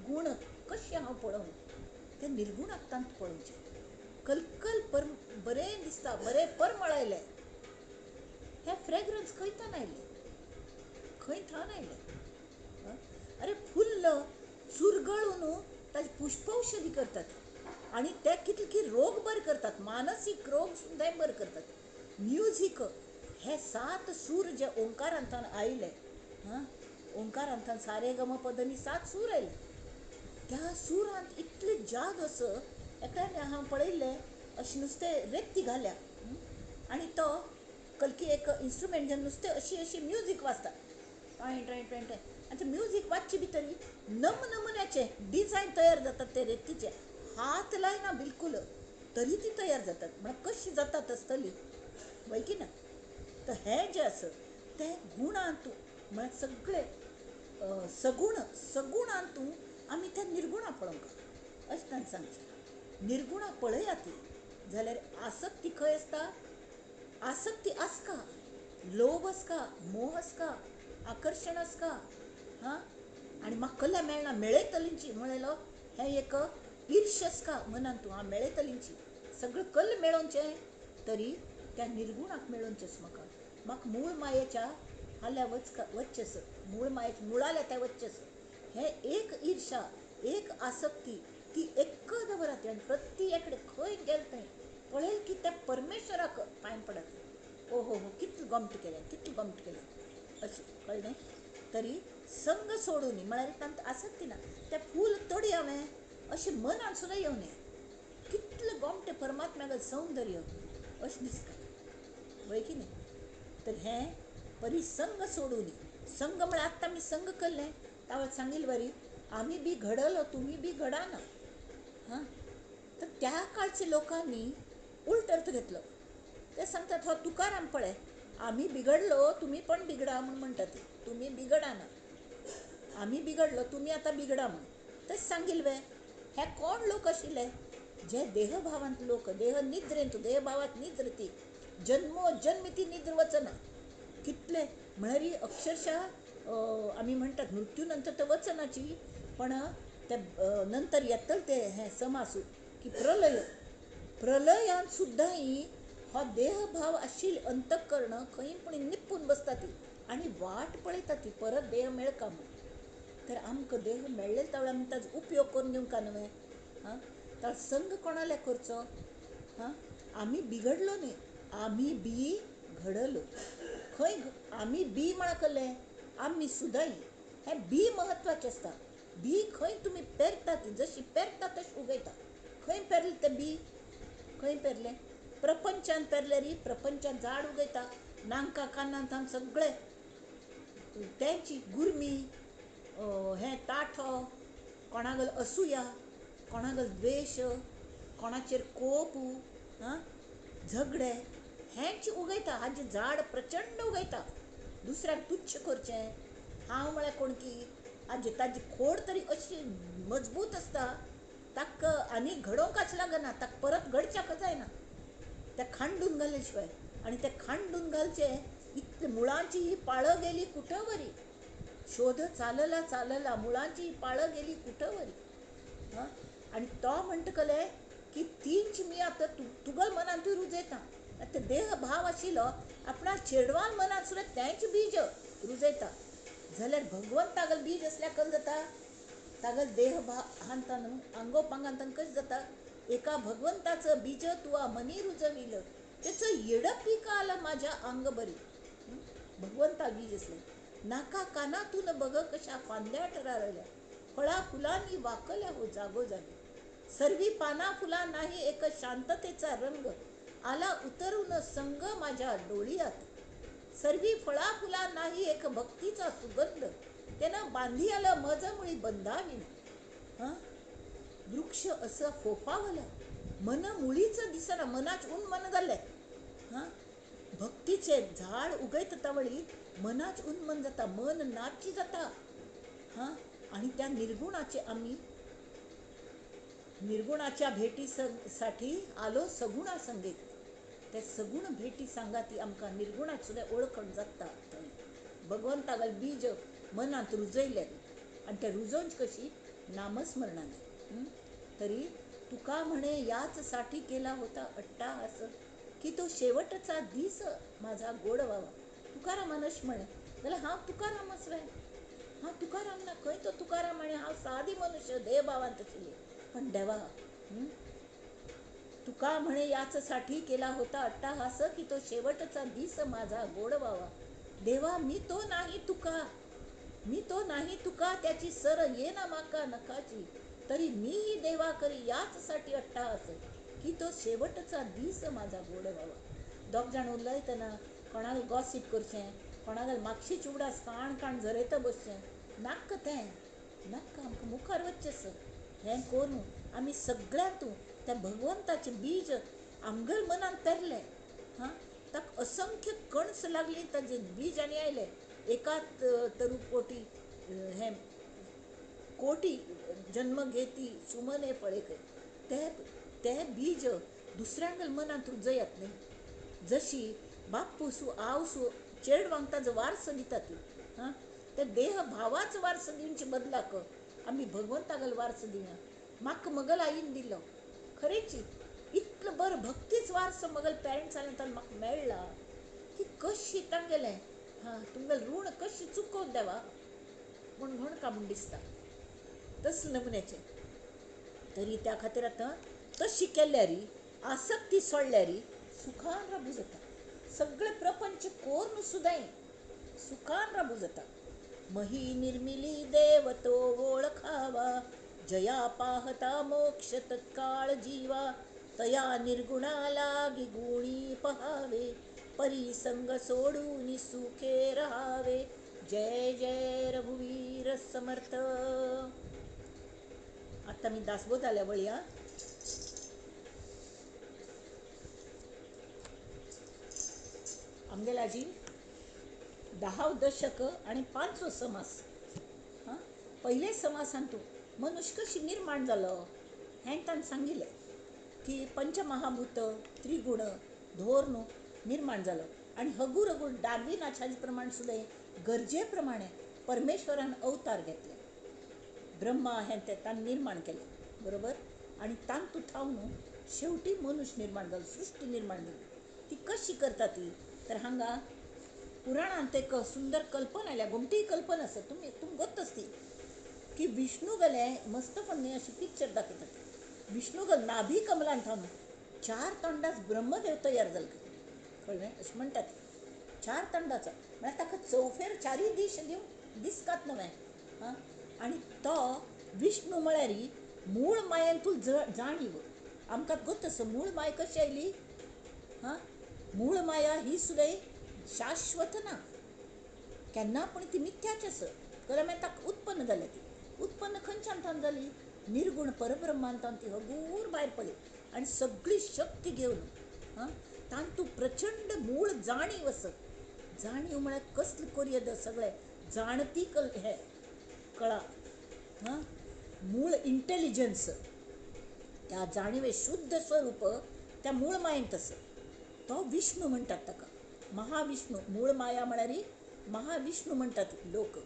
गूण कशें हांव पळोवं, त्या निर्गुणाक तांत पळोवचें. कलकल पर बरें दिसता, बरें परमळ आयलें, हें फ्रेग्रन्स खंय तान आयलें, खंय थावन आयलें? अरे फुल्ल चुरगळून ताजी पुष्पौषधी करतात आनी ते कितले की रोग बरे करतात, मानसीक रोग सुद्दां बरे करतात. म्युजीक हे 7 सूर जे ओंकारांतल्यान आयले, हां, ओंकारांतल्यान सारे गम पदनी 7 सूर आयले. त्या सुरांत इतले जाग असो एकल्यान हांव पळयल्लें, अशें नुस्तें रेत्ती घाल्या आनी तो कलकी एक इन्स्ट्रुमेंट घेवन नुस्तें अशी अशी म्युजीक वाजता, ट्वाय ट्वाय ट्वाय ट्वाय, आनी ते म्युजीक वाजचे भितर नम नमुन्याचे डिजायन तयार जातात. ते रेत्तीचे हात लायना बिलकूल तरी ती तयार जातात. म्हळ्यार कशी जातात आसतली वय की ना? तर हें जें आसा तें गुणांत म्हळ्यार सगळे सगुण सगुणांत आमी त्या निर्गुणा पळोवंक अशें ताणें सांगचें. निर्गुणा पळयात जाल्यार आसक्ती खंय आसता? आसक्ती आसका, लोभ आसका, मोह आसका, आकर्शण आसका, हां, आनी म्हाका कला मेळना मेळयतलींची म्हणलो हें एक ईर्श आसका मनान तूं हांव मेळयतलींची सगळें कल मेळोवचें तरी त्या निर्गुणाक मेळोवचेंच. म्हाका म्हाका मूळ मायेच्या हाल्या वचचेंच, मूळ माये मुळाल्या त्या वचचेंच. हें एक ईर्षा, एक आसक्ती ती एक दवरात आनी प्रति एकडे खंय गेल थंय पळयल की त्या परमेश्वराक पांय पडत, ओ हो हो कितलें गोमट केलें, कितलें गोमट केलें अशें कळ्ळें. तरी संग सोडून म्हळ्यार तांकां आसक्ती ना. तें फूल तोडी हांवें अशें मनान सुद्दां येवं नये. कितलें गोमटें परमात्म्यागेलें सौंदर्य अशें दिसता वय की न्ही? तर हें परी संग सोडून, संग म्हळ्यार आत्तां आमी संग केल्लें तावळ सांगिल्ले वरी आमी बी घडलो तुमी बी घडाना. हां, तर त्या काळच्या लोकांनी उलट अर्थ घेतलो. ते सांगतात हो तुकाराम पळय आमी बिघडलो तुमी पण बिघडा म्हूण म्हणटात. तुमी बिघडाना, आमी बिघडलो तुमी आतां बिघडा म्हूण. तशें सांगिल्लें वे? हे कोण लोक आशिल्ले? जे देहभावांत लोक, देह निद्रेंत, देहभावांत निद्र ती जन्मो जन्म ती निद्र वचना. कितले म्हळ्यार अक्षरशः आमी म्हणटात मृत्यू नंतर तर वचनाची, पण ते नंतर येतले ते हें समासू की प्रलय, प्रलयांत सुद्दां हो देहभाव आशिल्ले अंतःकरण खंय पूण निपून बसता ती आनी वाट पळयता ती परत देह मेळका म्हूण. तर आमकां देह मेळ्ळे तावळ आमी ताजो उपयोग करून घेवंक न्हय? हां, तर संग कोणाले करचो? हां, आमी बिघडलो न्ही, आमी बी घडलो. खंय आमी बी म्हळ्यार कसलें? आमी सुद्दां हें बी म्हत्वाचें आसता. बी खंय तुमी पेरतात, जशी पेरता तशें उगयता. खंय पेरलें तें बी? खंय पेरलें? प्रपंचान पेरलें री प्रपंचान झाड उगयता, नांका कानांत सगळे तेंची गुरमी, हें ताठो, कोणागल असूया, कोणागल द्वेश, कोणाचेर कोप, हां, झगडे हेंच उगयता. हाजें झाड प्रचंड उगयता. दुसऱ्याक तुच्छ करचें, हांव म्हळ्यार कोण की हाजे ताजी खोड तरी अशी मजबूत आसता ताका आनी घडोवंकच लागना, ताका परत घडच्याक जायना त्या खांडून घाले शिवाय. आनी ते खांडून घालचे इतले मुळांची ही पाळं गेली कुठं वरी, शोध चालला चालला मुळांची ही पाळं गेली कुठं वरी. हां, आनी तो म्हणटकले की तींच मी आतां तुगल मनांतूय रुजयता. आतां देह भाव आशिल्लो आपणा चेडवान मनांत सुद्दां तेंच बीज रुजयता. जाल्यार भगवंत तागल बीज आसल्यार कल जाता? तागल देह भावांतान आंगो पांगांतान कशें जाता? एका भगवंताचं बीज तुवा मनी रुजविलं त्याचं येडं पीक आलं माझ्या अंग बरी. भगवंता बीज असले नाका कानातून बघ कशा फांद्या ठरारल्या, फळा फुलांनी वाकल्या हो जागोजागी, सर्वी पाना फुला नाही एक शांततेचा रंग आला उतरून संग माझ्या डोळियात, सर्वी फळा फुला नाही एक भक्तीचा सुगंध त्यानं बांधी आलं मज मुळी बंधावी. हां, वृक्ष असं फोफावलं मन मुळीच दिसना, मनाच ऊन मन जाल्लें. हां, भक्तीचे झाड उगयता तावळी मनाच उन्मन जाता, मन नाची जाता. हां, आणि त्या निर्गुणाचे आम्ही निर्गुणाच्या भेटीसाठी आलो सगुणा संगीत. त्या सगुण भेटी सांगा ती आमकां निर्गुणाक सुद्दां ओळखण जाता. थंय भगवंतागल बीज मनांत रुजयलें आनी तें रुजोवंक कशी नामस्मरणान. तरी तुका म्हणे याच साठी केला होता अट्टाहास की तो शेवटचा दीस माझा गोड व्हावा. तुकारामान अशें म्हळें जाल्यार हांव तुकारामच वे, हांव तुकाराम ना, खंय तो तुकाराम आनी हांव सादी मनुष्य देहभावांत आशिल्ली. पण देवा तुका म्हणे याचसाठी केला होता अट्टाहास, की तो शेवटचा दिस माझा गोड व्हावा. देवा मी तो नाही तुका, मी तो नाही तुका, त्याची सर ये ना माका नकाची, तरी मीही देवा करी याचसाठी अट्टाहास, की तो शेवटचा दीस माझा गोड व्हावा. दोग जाण उलयतना कोणाक गॉसीप करचें, कोणाक मागशीच उगडास काण काण झरयता बसचें, नाक्क तें नाक्क, आमकां मुखार वचचें सर. हें करून आमी सगळ्यांतू त्या भगवंताचें बीज आमगेल मनान पेरलें. हां, ताका असंख्य कण्स लागली, ताजे बीज आनी आयले एकाच तरु कोटी हें कोटी जन्म घेती सुमने फळे खंय, ते बीज दुसऱ्यांगेल मनांत रुजयात न्ही. जशी बाप्पूसू आवसू चेडवांक ताजो वारसो दिता ती, हां, त्या देह भावाचो वारसो दिवचे बदलाक आमी भगवंतागेलो वारसो दिवया. म्हाका मगल आईन दिलो, खरेंची इतलो बरो भक्तीच वारसो मगल पेरंट्सांनी तांकां म्हाका मेळ्ळा की कशी तांगेलें, हां, तुमगेलें ऋण कशी चुकोवन देवा म्हूण म्हणका म्हूण दिसता तसले नमुन्याचें. तरी त्या खातीर आतां तशी केल्यारी आसक्ती सोडल्यारी सुखान राबू जाता, सगळें प्रपंच कोरून सुद्दां सुखान राबू जाता. मही निर्मिली देव तो ओळखावा, जया पाहता मोक्ष तत्काळ जीवा, तया निर्गुणा लागी गुणी पहावे, परिसंग सोडून सुखे रहावे. जय जय रघुवीर समर्थ. आतां मी दासबोधाल्या वळया. आमगेलाजी 10 दशक आनी 5वो समास. हां, पयले समासान तूं मनुष्य कशी निर्माण जालो हें ताणें सांगिल्लें की पंचमहाभूत त्रिगुण धोर न्हू निर्माण जालो आनी हगूर हगूर डार्विनाच्या प्रमाण सुद्दां गरजे प्रमाणे परमेश्वरान अवतार घेतले, ब्रह्मा हें ते ताणें निर्माण केलें, बरोबर. आनी तांतू थावन न्हू शेवटी मनुष्य निर्माण जालो, सृश्टी निर्माण जाली. ती कशी करता ती तर हांगा पुराणांत एक सुंदर कल्पना आयल्या, गोमटी कल्पना आसा, तुमी तुमकां गोत्त आसती की विष्णू गेले मस्त पण अशी पिक्चर दाखयतात. विष्णू गल नाभी कमलान थावन 4 तोंडाच ब्रह्मदेव तयार जालो, कळ्ळें अशें म्हणटात. 4 तोंडाचो म्हळ्यार ताका चौफेर चारूय दीस दिवंक दिसकात नवें. हां, आनी तो विष्णू म्हळ्यार मूळ मायेन तूं जाणीव आमकां गोत्त आसा. मूळ माय कशी आयली? हां, मूळ माया ही सुद्दां शाश्वत ना, केन्ना पूण ती मिथ्याच आसा. जाल्यार मागीर ताका उत्पन्न जाल्या, ती उत्पन्न खंयच्यान थावन जाली? निर्गुण परब्रह्मान थावन ती हगूर भायर पडली आनी सगळी शक्ती घेवन, हां, तांतू प्रचंड मूळ जाणीव आसा. जाणीव म्हळ्यार कसली कोरयेद सगळें जाणती कल हे कळा, हां, मूळ इंटेलिजन्स त्या जाणीवे शुद्ध स्वरूप त्या मूळ मायेंत आसा. तो विष्णू म्हणटात ताका, महाविष्णू. मूळ माया म्हळ्यार महाविष्णू म्हणटात लोक.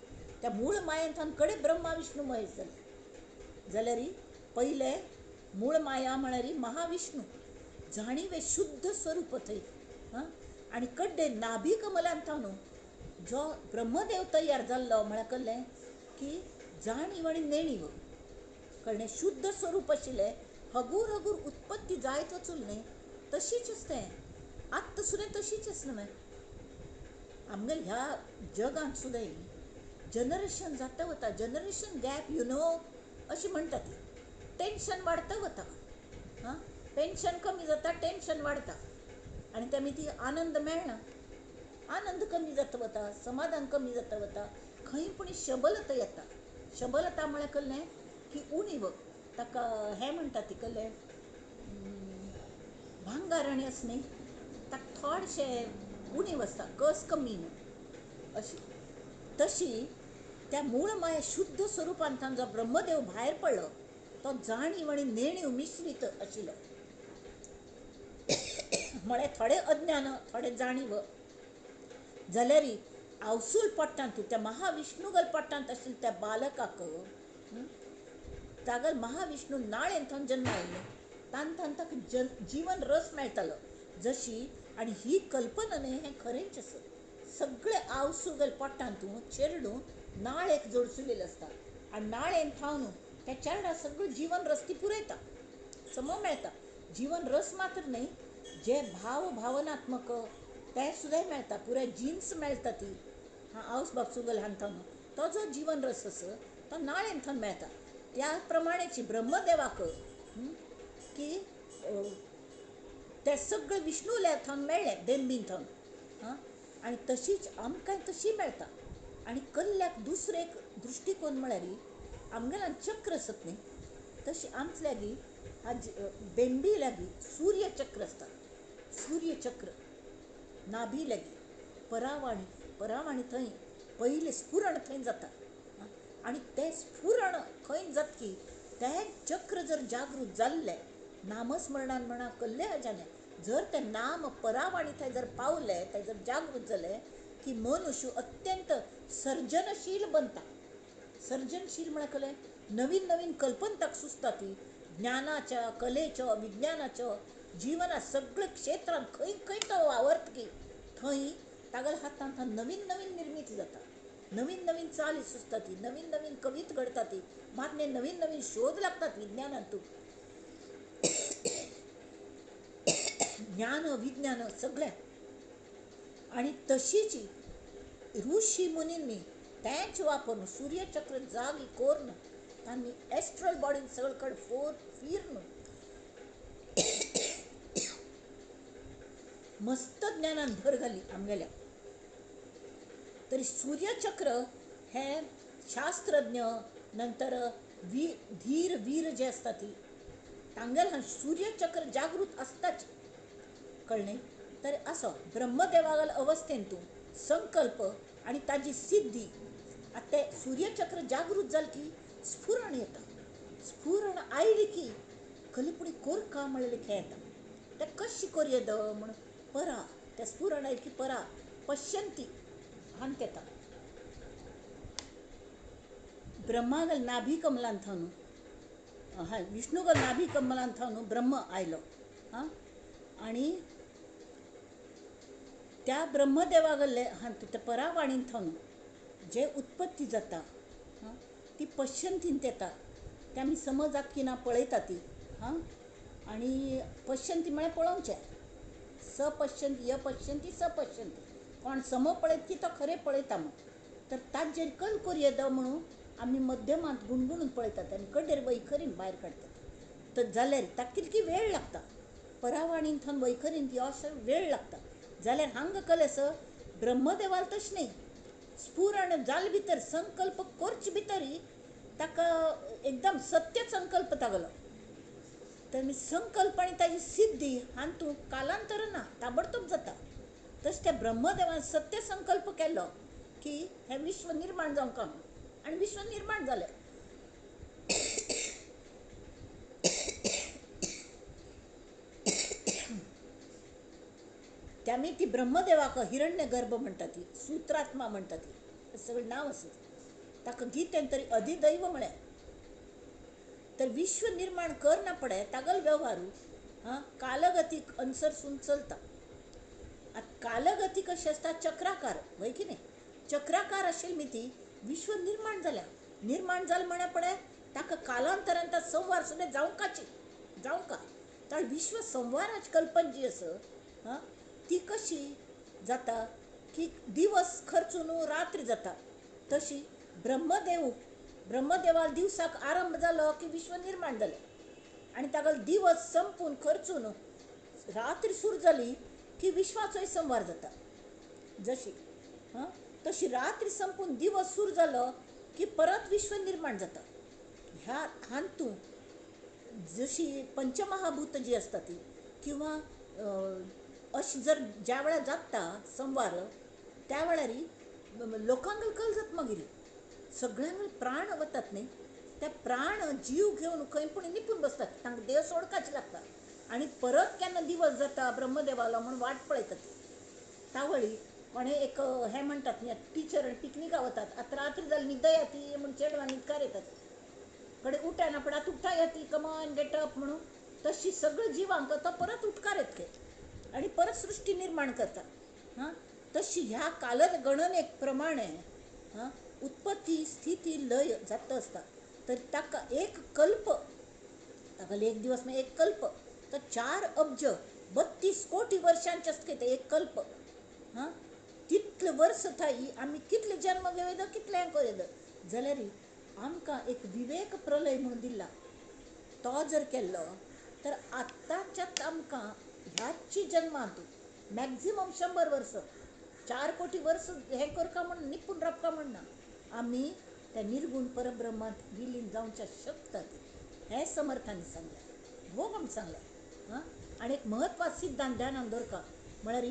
त्या मूळ मायेंत कडेन ब्रह्मा विष्णू महेश जाले. जाल्यार पयले मूळ माया म्हळ्यार महाविष्णू, जाणीवे शुद्ध स्वरूप थंय. हां, आनी कड्डे नाभी कमलान थावन जो ब्रह्मदेव तयार जाल्लो म्हळ्यार कळ्ळें की जाणीव आनी नेणीव, कळ्ळें, शुद्ध स्वरूप आशिल्लें. हगूर हगूर उत्पत्ती जायत वचून न्ही तशीच तें आत्तां सुद्दां तशीच आसा न्हय. आमगेल्या ह्या जगांत सुद्दां जनरेशन जाता वता, जनरेशन गॅप you know अशें म्हणटात. टेंशन वाडता वता, हां, पेन्शन कमी जाता, टेंशन वाडता आनी ते मागीर ती आनंद मेळना, आनंद कमी जाता वता, समाधान कमी जाता वता, खंय पूण शबलता येता. शबलता म्हळ्यार कळ्ळें की उणीव, ताका हें म्हणटा ती कळ्ळें भांगर आनी आसा न्ही, ताका थोडेशें उणीव आसता, कस कमी न्हू अशी. तशी त्या मूळ माया शुद्ध स्वरुपांत जो ब्रह्मदेव भायर पडलो तो जाणीव आनी नेणीव मिश्रीत आशिल्लो. म्हळ्यार थोडें अज्ञान थोडें जाणीव. जाल्यार आवसूल पोटांत त्या महाविष्णुगल पोटांत आशिल्ल्या त्या बालकाक तागेल महाविष्णू नाळेन थंय जन्म आयिल्लो, तान ताका जीवन रस मेळटालो जशी. आनी ही कल्पना न्ही, हें खरेंच आसा. सगळे आवसू गेल पोटांत तूं चेरडूं नाळेक जोडसुलेलें आसता आनी नाळेन थावन त्या चेरडा सगळें जिवन रस ती पुरयता, समो मेळटा. जिवन रस मात्र न्हय, जे भाव भावनात्मक ते सुद्दां मेळटा, पुराय जिन्स मेळटा ती. हां, आवस बापसुगल हान थावन तो जो जिवन रस आसा तो नाळेन थावन मेळटा. त्या प्रमाणेची ब्रह्मदेवाक की ते सगळे विष्णुल्या थावन मेळ्ळें, बेंबीन थावन. हां, आनी तशीच आमकां तशी मेळटा. आनी कल्ल्याक दुसरें एक दृश्टिकोन म्हळ्यार आमगेल्यान चक्र आसत न्ही, तशी आमचे लागीं आज बेंबी लागीं सूर्यचक्र आसता. सूर्यचक्र नाभी लागीं परावाणी, परावाणी थंय पयलें स्फुरण थंय जाता. आनी तें स्फुरण खंय जातकी तें चक्र जर जागृत जाल्लें नामस्मरणान म्हणा कल्ले हाज्याने जर तें नाम परावाणी थंय जर पावलें, तें जर जागृत जालें की मनुष्य अत्यंत सर्जनशील बनता. सर्जनशील म्हळ्यार कलें नवीन नवीन कल्पना ताका सुचता ती ज्ञानाच्या, कलेच्या, विज्ञानाच्या, जिवना सगळे क्षेत्रांत खंय खंय तो वावरतकी थंय तागेल्या हातांत नवीन नवीन निर्मिती जाता, नवीन नवीन चाली सुचता ती, नवीन नवीन कवित घडता ती, मात नवीन नवीन शोध लागतात विज्ञानांतू. ज्ञान विज्ञान सगळें. आनी तशीच ऋषी मुनींनी तेंच वापरून सूर्यचक्र जागी करून तांणी एस्ट्रल बॉडीन सगळे कडेन फोर फिरून मस्त ज्ञानान भर घाली आमगेल्या. तरी सूर्यचक्र हे शास्त्रज्ञ नंतर धीर वीर जे आसता ती तांगेल्या सूर्यचक्र जागृत आसताच, कळ्ळें. तर असो ब्रह्मदेवागल अवस्थेन तूं संकल्प आनी ताजी सिद्धी. आतां तें सूर्यचक्र जागृत जालें की स्फुरण येता. स्फुरण आयली की कलिपुणी कोरका म्हणलें खेळ येता. तें कशी कोरयेद म्हण परा, तें स्फुरण आयलें की परा पश्यंती हांत येता. ब्रह्मागल नाभी कमलान थावन, हय, विष्णुगल नाभी कमलान थावन ब्रह्म आयलो. हां, आनी त्या ब्रह्मदेवागल्ले हांत त्या परावाणीन थावन जे उत्पत्ती जाता ती पश्यंतींत येता. ते आमी समज की ना पळयता ती. हां, आनी पश्यंती म्हळ्यार पळोवचें. स पश्यंती य पश्यंती स पश्यंती, कोण सम पळयत की तो खरें पळयता म्हूण. तर ताजेर कल कोरयेद म्हणून आमी मध्यमांत गुणगुणून पळयतात आनी कडेर वैखरीन भायर काडटात. तर जाल्यार ताका तितकी वेळ लागता, परावाणीन थंय वैखरीन ती असो वेळ लागता. जाल्यार हांगा कल आसा ब्रह्मदेवाल तशें न्ही, स्फुरण जाले भितर संकल्प करचे भितरय ताका एकदम सत्य संकल्प तागलो. तर संकल्प आनी ताजी सिद्धी हातूंत कालांतर ना, ताबडतोब जाता. तशें त्या ब्रह्मदेवान सत्य संकल्प केलो की हें विश्व निर्माण जावंक म्हणून, आनी विश्व निर्माण जालें. त्यामी ती ब्रह्मदेवाक हिरण्य गर्भ म्हणटा ती, सूत्रात्मा म्हणटा ती, सगळें नांव आसा ताका. गीतेन तरी अधिदैव म्हळें. तर विश्व निर्माण करना पडे तागल व्यवहारू हां कालगतीक अनुसरसून चलता. आतां कालगती कशी आसता, चक्राकार, वय की न्ही. चक्राकार आशिल्ली ती विश्व निर्माण जाल्या. निर्माण जालें म्हळ्यार पडे ताका कालांतरान ता संवार सुद्दां जावंकाची जावंका. तर विश्व संवाराची कल्पना जी आसा हां ती कशी जाता की दिवस खर्चून रात्र जाता. तशी ब्रह्मदेव ब्रह्मदेवाल दिवसाक आरंभ जालो की विश्व निर्माण जालें आनी तागेलो दिवस संपून खर्चून रात्र सुरू जाली की विश्वाचोय संवार जाता. जशी हां तशी रात्र संपून दिवस सुरू जालो की परत विश्व निर्माण जाता. ह्या हातूंत जशी पंचमहाभूत जी आसता ती किंवा अशें जर ज्या वेळार जाता संवार त्या वेळार लोकांक कल जाता. मागीर सगळ्यांक प्राण वतात न्ही, त्या प्राण जीव घेवन खंय पूण निपून बसतात, तांकां देव सोडकाच लागता. आनी परत केन्ना दिवस जाता ब्रह्मदेवालो म्हूण वाट पळयतात. तावळी कोणें एक हें म्हणटात न्ही, टिचर पिकनिका वतात, आतां रात्री जाली न्हिदया ती म्हूण चेडवां न्हिदकार येतात, कडे उठाना पण आतां उठाया ती, कमॉन गेट अप म्हणून. तशी सगळ्या जिवांक तो परत उठकार येतले आनी परत सृश्टी निर्माण करता. हां, तशी ह्या कालगणनेक प्रमाणे हां उत्पत्ती स्थिती लय जाता आसता. तर ताका एक कल्प, ताका एक दिवस म्हळ्यार एक कल्प, तर 4 अब्ज 32 कोटी वर्षांचे आसता ते एक कल्प. हां तितले वर्स थाय आमी कितले जन्म घेवं कितले हें करूं जाल्यार आमकां एक विवेक प्रलय म्हणून दिला, तो जर केल्लो तर आत्ताच्याच आमकां ह्याची जन्मांत मॅक्झिमम 100 वर्स, 4 कोटी वर्स हें करका म्हण निपून राबका म्हणना, आमी त्या निर्गुण परब्रह्मांत विलीन जावच्या शकतात. हें समर्थांनी सांगलें, भोग आमी सांगलें. हां आनी एक म्हत्वाचो सिद्धांत ध्यानान दवरका म्हळ्यार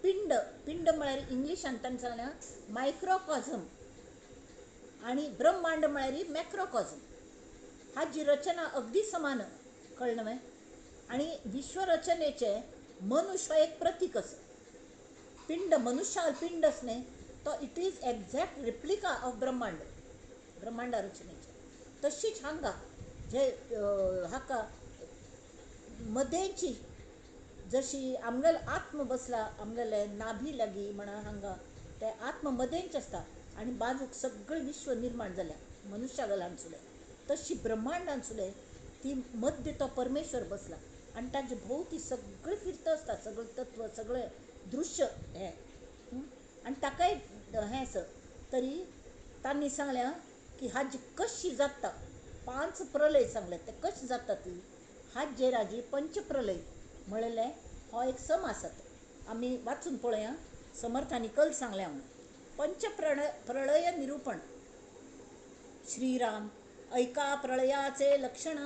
पिंड. पिंड म्हळ्यार इंग्लिशान तांणी सांगलें मायक्रोकॉझम आनी ब्रह्मांड म्हळ्यार मॅक्रोकॉझम. हाजी रचना अगदी समान, कळ्ळें न्हय? आनी विश्वरचनेचें मनुष्य एक प्रतीक आसा. पिंड मनुष्या पिंड आसा न्हय तो it is exact replica of ब्रह्मांड, ब्रह्मांडा रचनेचें. तशीच हांगा जे हाका मदेंची जशी आमगेलो आत्म बसला आमगेले नाभी लागीं म्हणा, हांगा ते आत्म मदेंच आसता आनी बाजूक सगळें विश्व निर्माण जाल्या मनुष्या गलान सुलें. तशी ब्रह्मांडान सुलें ती मध्य तो परमेश्वर बसला आनी ताजे भोंवती सगळें फिरता आसता, सगळें तत्व सगळें दृश्य हें आनी ताकाय हें आसा. तरी तांणी सांगलें की हाजी कशी जाता 5 प्रलय सांगले ते कशी जाता ती हाजेर हाजी पंचप्रलय म्हणलें हो एक सम आसत. आमी वाचून पळोवया समर्थांनी कल सांगल्या म्हणून. पंचप्रण प्रलय निरूपण. श्रीराम ऐका प्रळयाचे लक्षण,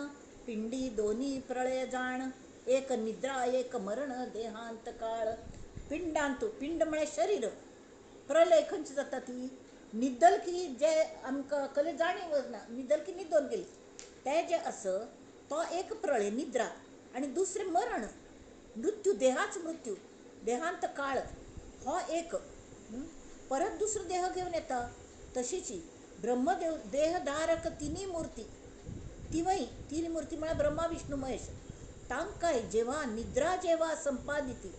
पिंडी दोन्ही प्रळय जाण, एक निद्रा एक मरण देहांत काळ. पिंडांतु पिंड म्हळ्यार शरीर, प्रलय खंयची जाता ती निद्दल की जे आमकां कले जाणीव ना, निद्दल की न्हिदोन गेली ते जे आसा तो एक प्रलय निद्रा, आनी दुसरें मरण मृत्यू, देहाच मृत्यू देहांत काळ हो एक. परत दुसरो देह घेवन येता. तशीच ब्रह्मदेव देहधारक तिन्ही मूर्ती, तिवय तीन मूर्ती म्हळ्यार ब्रह्मा विष्णू महेश, तांकांय जेव्हा निद्रा जेव्हा संपादिती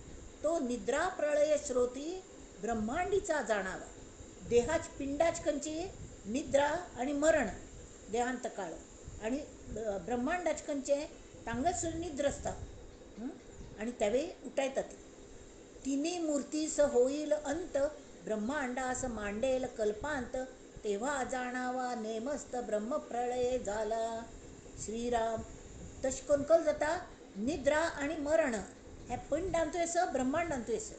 तो निद्रा प्रळय श्रोती ब्रह्मांडीचा जाणावा. देहाच पिंडाच खंयची निद्रा आनी मरण देहांत काळ, आनी ब्रह्मांडाच खंयचें तांकां निद्रा आसता आनी तेवय उठायतात. तिन्ही मूर्तीस होईल अंत, ब्रह्मांडास मांडेल कल्पांत, तेव्हा जाणावा नेमस्त ब्रह्मप्रळय जाला. श्रीराम तशें करून कल जाता निद्रा आनी मरण हें पिंडांतूय आसा ब्रह्मांडांतूय आसा.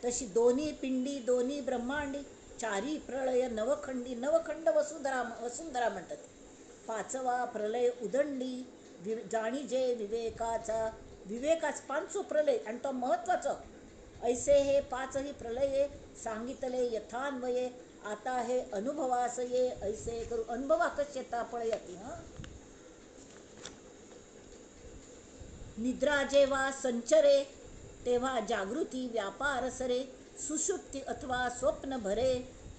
तशी दोन्ही पिंडी दोन्ही ब्रह्मांडी चारी प्रळय नवखंडी, नवखंड वसुंधरा वसुंधरा म्हणटात. 5वा प्रलय उदंडी जाणीजे विवेकाचा, विवेकाच 5 प्रलय आनी तो म्हत्वाचो. ऐसे हे 5 प्रलये सांगितले यथान्वये, आता हे अनुभवास ये ऐसे करू. अनुभवा कशें येता पळया ती. हां निद्रा जेव्हा संचरे तेव्हा जागृती व्यापार सरे, सुषुप्ती अथवा स्वप्न भरे,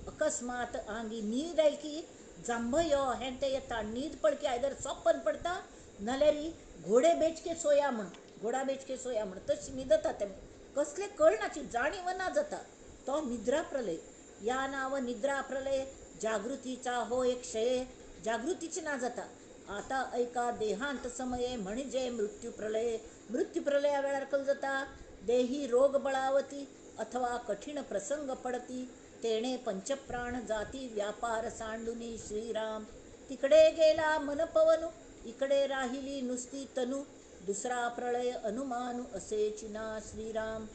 अकस्मात आंगी न्हीद आयली की जांभयो हें तें येता. न्हीद पडकी आयदर सपन पडटा नाल्यार घोडे बेचके सोया म्हण, घोडा बेचके सोया म्हण तशी न्हिदता तें कसलें कळनाची जाणीव ना जाता, तो निद्रा प्रलय. या नाव निद्रा प्रलय जागृतीचा हो एक क्षय, जागृतीची ना जाता. आता ऐका देहांत समये म्हणजे मृत्यू प्रलय. मृत्यू प्रलया वेळार कल जाता देही रोग बळावती अथवा कठीण प्रसंग पडती, तेणे पंचप्राण जाती व्यापार सांडुनी. श्रीराम तिकडे गेला मन पवनू, इकडे राहिली नुसती तनू, दुसरा प्रलय अनुमानू असे चिना. श्रीराम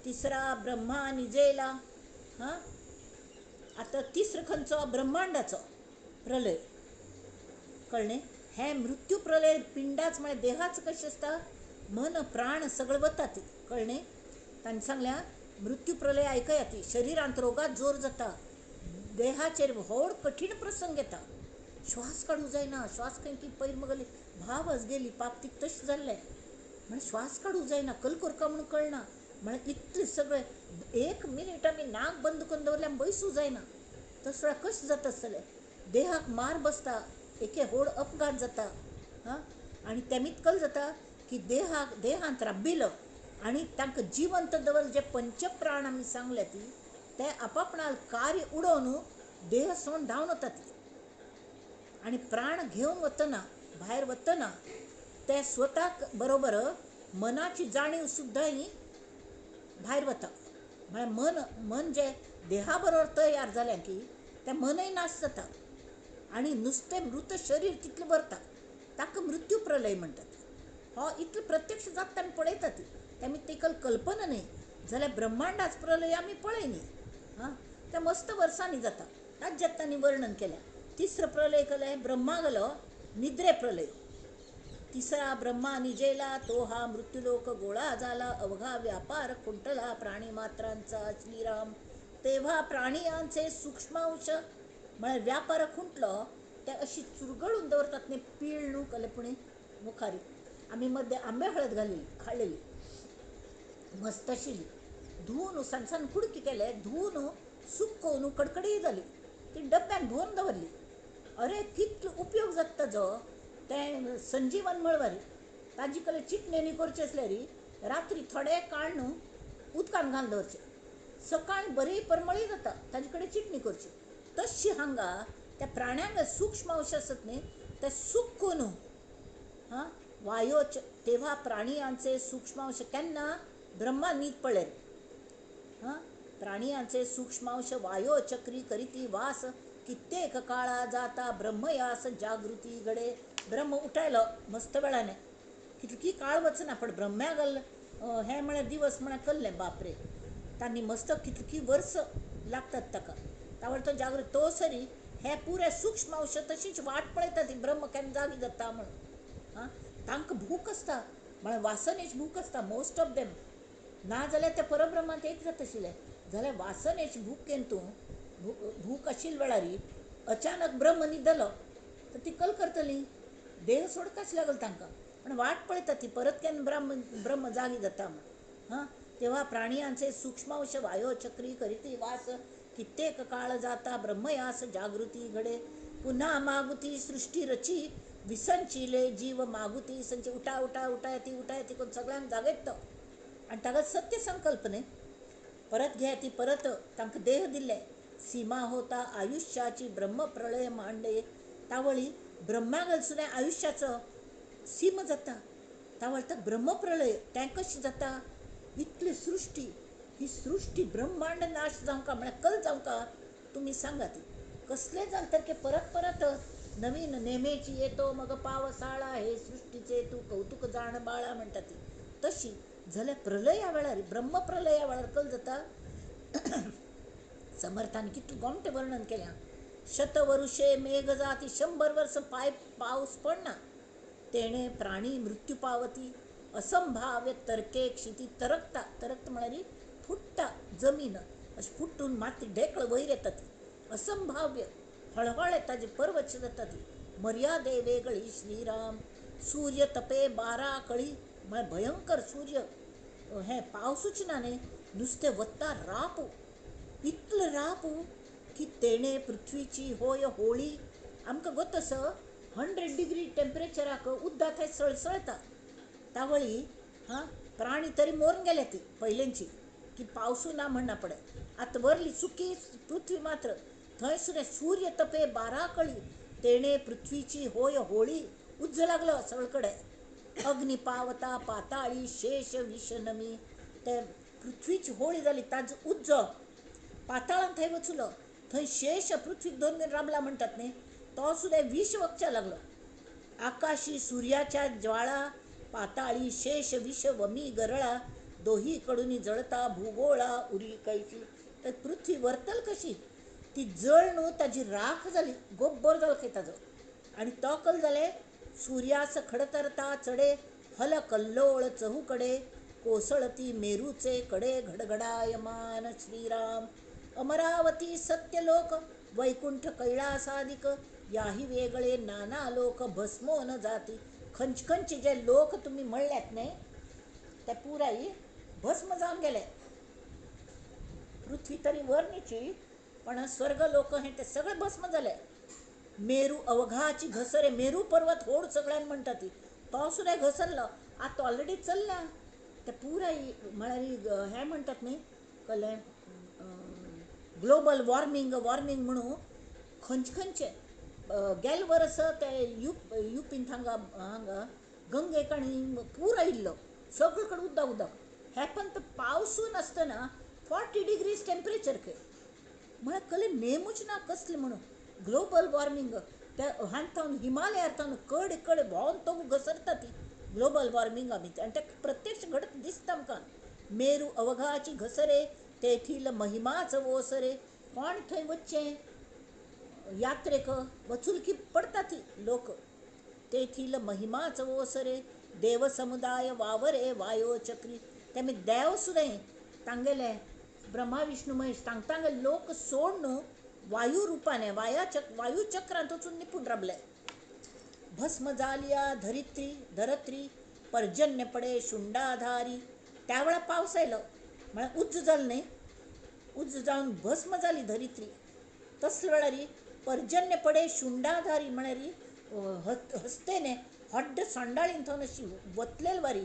तिसरा ब्रह्मा निजेला. हां आतां तिसरो खंयचो ब्रह्मांडाचो प्रलय कळ्ळें. हें मृत्यू प्रलय पिंडाच म्हळ्यार देहाच कशें आसता मन प्राण सगळें वता ती कळ्ळें. तांणी सांगल्या मृत्यू प्रलय आयकया ती शरिरांत रोगात जोर जाता, देहाचेर व्हड कठीण प्रसंग येता, श्वास काडूं जायना, श्वास खंय ती पयर मगली भावच गेली पापतीक तशें जाल्लें म्हण श्वास काडूं जायना, कल करका म्हणून कळना, म्हळ्यार इतलें सगळें एक मिनीट आमी नाक बंद करून दवरल्यार बैसूं जायना, तसो कशें जाता आसतलें. देहाक मार बसता, एके व्हड अपघात जाता. हां आनी तेमीत कल जाता की देहाक देहांत राबिलो आनी तांकां जिवंत दवर जे पंचप्राण आमी सांगले ती ते आपापणाल कार्य उडोवन देह सोडून धांवन वतात आनी प्राण घेवन वतना भायर वतना ते स्वताक बरोबर मनाची जाणीव सुद्दां ही भायर वता. म्हळ्यार मन मन जे देहा बरोबर तयार जालें की तें मनय नाश जाता आनी नुस्तें मृत शरीर तितलें भरता, ताका मृत्यू प्रलय म्हणटात. हो इतलो प्रत्यक्ष जाता आमी पळयतात, ते आमी तेकल कल्पना न्हय जाल्यार ब्रह्मांडाच प्रलय आमी पळयनी. हां, ते मस्त वर्सांनी जाता, ताज्यात तांणी वर्णन केलें. तिसरो प्रलय केलें ब्रह्मा गेलो निद्रे प्रलय. तिसरा ब्रह्मा निजेला तो हा मृत्यूलोक गोळा झाला, अवघा व्यापार खुंटला प्राणी मात्रांचा श्रीराम. तेव्हा प्राणियांचे सूक्ष्मांश म्हळ्यार व्यापार खुंटलो ते अशी चुरगळून दवरतात न्ही पीळ न्हू कलेपुणी मुखारी. आमी मद्दे आंबे हळद घालिल्ली हाडलेली मस्त आशिल्ली, धुवन सान सान कुडकी केले, धुवन सुकोवन कडकडी जाली, ती डब्यान भरून दवरली. अरे कितलो उपयोग जाता ताजो. तें संजीवन मळवारी ताजी कडेन चिटणेनी करचें आसल्यार रात्री थोडे काळ न्हू उदकान घालून दवरचें, सकाळी बरी परमळी जाता, ताजे कडेन चिटणी करची. तशी हांगा त्या प्राण्यांक सूक्ष्म अंश आसत न्ही ते सुकून हां वायोच. तेव्हा प्राणियांचे सूक्ष्मांश केन्ना ब्रह्मा न्हीद पळय हां प्राणियांचे सूक्ष्मांश वायो चक्री करीती वास, कित्येक काळा जाता ब्रह्मयास जागृती घडे. ब्रह्म उठायलो मस्त वेळाने, कितकी काळ वचना पण ब्रह्म्या गल हें म्हळ्यार दिवस म्हळ्यार कल्लें बापरे तांणी मस्त कितकी वर्स लागतात ताका तावळ तो जागृत. तो सरी हे पुरे सूक्ष्म अंश तशीच वाट पळयता ती ब्रह्म केन्ना जागी जाता म्हणून. हां, तांकां भूक आसता म्हळ्यार वासनेची भूक आसता मोस्ट ऑफ देम. ना जाल्यार ते परब्रह्मांत एक जाता आशिल्ले, जाल्यार वासनेची भूक केन्ना तूं भूक आशिल्ल्या वेळार अचानक ब्रह्म न्हिदलो तर ती कल करतली, देह सोडकाच लागल तांकां. पण वाट पळयता ती परत केन्ना ब्रह्म ब्रह्म जागी जाता म्हणून. हां, तेव्हा प्राणियांचे सूक्ष्मांश वायो चक्री करीती वास, कित्येक काळ जाता ब्रह्मयास जागृती घडे. पुन्हा मागुती सृष्टी रची विसंचिले जीव मागुती संची. उठा उठा उठाय ती उठाय ती करून सगळ्यांक जागयत तो आनी ताका सत्य संकल्प न्ही परत घे ती परत तांकां देह दिल्ले. सीमा होता आयुष्याची ब्रह्म प्रलय मांडे. तावळी ब्रह्मागल सुद्दां आयुष्याचो सीम जाता, तावळ तर ब्रह्मप्रलय तें कशें जाता. इतली सृष्टी ही सृष्टी ब्रह्मांड नाश जावंका म्हळ्यार कल जावंका तुमी सांगात कसलें जालें तर परत परत नवीन नेमेची येतो मग पावसाळा, हे सृष्टीचे तूं कौतुक जाण बाळा म्हणटा ती. तशी जाल्यार प्रलया वेळार ब्रह्मप्रलया वेळार कल जाता. समर्थान कितलें गोमटें वर्णन केलें. शतवरुषे मेघ जाती, 100 वर्स पाय पावस पडना, तेणे प्राणी मृत्यू पावती. असंभाव्य तर्के क्षिती तरकता, तरकता म्हळ्यार फुट्टा जमीन अशें फुट्टून माती ढेकळ वयर येता ती असंभाव्य हळहळ येता जी पर्वत जाता ती. मर्यादे वेगळी श्रीराम. सूर्य तपे 12 कळी म्हळ्यार भयंकर सूर्य हें पावसूच ना न्ही, नुस्तें वत्ता राप, इतलो राप की तेणे पृथ्वीची होय होळी. आमकां गोत आसा 100 डिग्री टेम्परेचराक उदक थंय सळसळता. तावळी हां प्राणी तरी मरून गेले ती पयलेंची की पावसू ना म्हणना पडे. आतां वरली सुकी पृथ्वी मात्र थंय सुद्दां सूर्य तपे 12 कळी तेणे पृथ्वीची होय होळी. उज्ज लागलो सगळे कडेन. अग्नी पावता पाताळी शेष विषनमी. ते पृथ्वीची होळी जाली ताजो उज्जो पाताळान थंय वचलो, थंय शेष पृथ्वीक दोन राबला म्हणटात न्ही तो सुद्दां विष वखच्या लागलो. आकाशी सूर्याच्या ज्वाळा पाताळी शेष विष वमी गरळा, दोही कडून जळता भूगोळा उरी कैची. तर पृथ्वी वर्तल कशी ती जळ न्हू ताजी राख जाली, गोब्बर जालो खंय ताजो. आनी तो कल जाले सूर्यास खडतरता चडे, हल कल्लोळ चहूकडे, कोसळती मेरूचे कडे घडघडायमान श्रीराम. अमरावती सत्यलोक वैकुंठ कैलासादिक, याही वेगळे नाना लोक भस्मो न जाती. खंच खंयचे जे लोक तुमी म्हणल्यात न्ही ते पुराय भस्म जावन गेले. पृथ्वी तरी वर्णीची पण स्वर्ग लोक हे ते सगळे भस्म जाले. मेरू अवघाची घसरे, मेरू पर्वत होड सगळ्यांक म्हणटा ती, तो सुद्दां घसरलो. आतां ऑलरेडी चल्ला ते पुराय म्हळ्यार हें म्हणटात न्ही कसलें ग्लोबल वॉर्मींग वॉर्मींग म्हणून खंयचे खंयचे गेले वर्स ते युपीन हांगा हांगा गंगे कणी पूर आयिल्लो, सगळे कडेन उदक उदक. हे पण पावसूय नासतना 40 डिग्रीज टेम्परेचर खंय, म्हळ्यार कसले नेमूच ना कसले म्हणून ग्लोबल वॉर्मींग. ते हांगा हिमालयार थावन कडेन कडेन भोंवन तो घसरता ती ग्लोबल वॉर्मिंगा भितर, आनी ते प्रत्यक्ष घडत दिसता आमकां. मेरू अवघाची घसरे तेथील महिमाच ओसरे. कोण थंय वचचें यात्रेक वचुलकी पडटा ती लोक. तेथील महिमाच ओसरे देव समुदाय वावरे वायो चक्री. तेमी देव सुद्दां तांगेले ब्रह्मा विष्णू महेश तांगेले लोक सोडून वायू रुपाने वायू चक्रांत वचून निपून राबले. भस्म जालिया धरित्री धरत्री पर्जन्य पडे शुंडाधारी. त्या वेळार पावस आयलो म्हळ्यार उज्ज जालें न्ही, उज्ज जावन भस्म जाली धरित्री. तसले वेळार पर्जन्य पडे शुंडाधारी म्हळ्यार हस्तेने हड्ड सांडाळीन थंय अशी वतलेल वारी,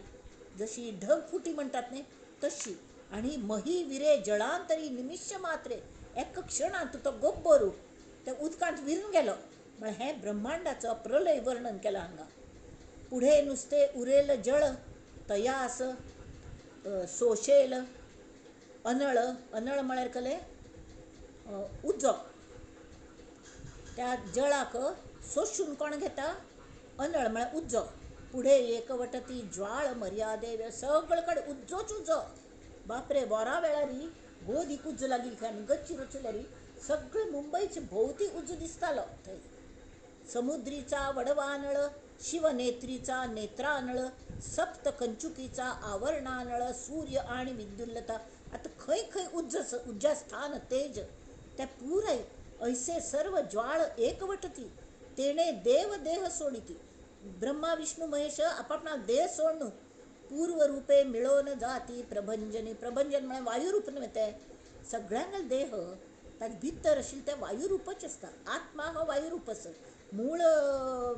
जशी ढग फुटी म्हणटात न्ही तशी. आनी मही विरे जळांतरी निमिश्य मात्रे, एका क्षणांत तो गोब्बरू त्या उदकांत विरून गेलो. म्हळ्यार हें ब्रह्मांडाचो प्रलय वर्णन केलां हांगा. पुढे नुस्ते उरेल जळ तयास सोशेल अनळ. अनळ म्हळ्यार कसलें उजो. त्या जळाक सोशून कोण घेता अनळ म्हळ्यार उजो. पुढे एकवटती ज्वाळ मर्यादे, सगळे कडेन उज्जोच उजो. बापरे, वोरा वेळारी गोदीक उज्जो लागिल्ली खंय आनी गच्चीर वचल्यार सगळे मुंबयचे भोंवती उजो दिसतालो थंय. समुद्रीचा वडवानळ शिवनेत्रीचा नेत्रानळ सप्त कंचुकीचा आवरणानळ सूर्य आणि विद्युल्लता. आतां खंय खंय उज्ज उज्जास्थान तेज त्या पुराय ऐसे सर्व ज्वाळ एकवटती तेणे देव देह सोडिती. ब्रह्मा विष्णू महेश आपापणा देह सोडून पूर्वरूपे मिळोन जाती प्रभंजनी. प्रभंजन म्हळ्यार वायुरूप न्हय तें, सगळ्यांगेलो देह ताजे भितर आशिल्लें तें वायुरूपच आसता. आत्मा हो वायुरूप आसा, मूळ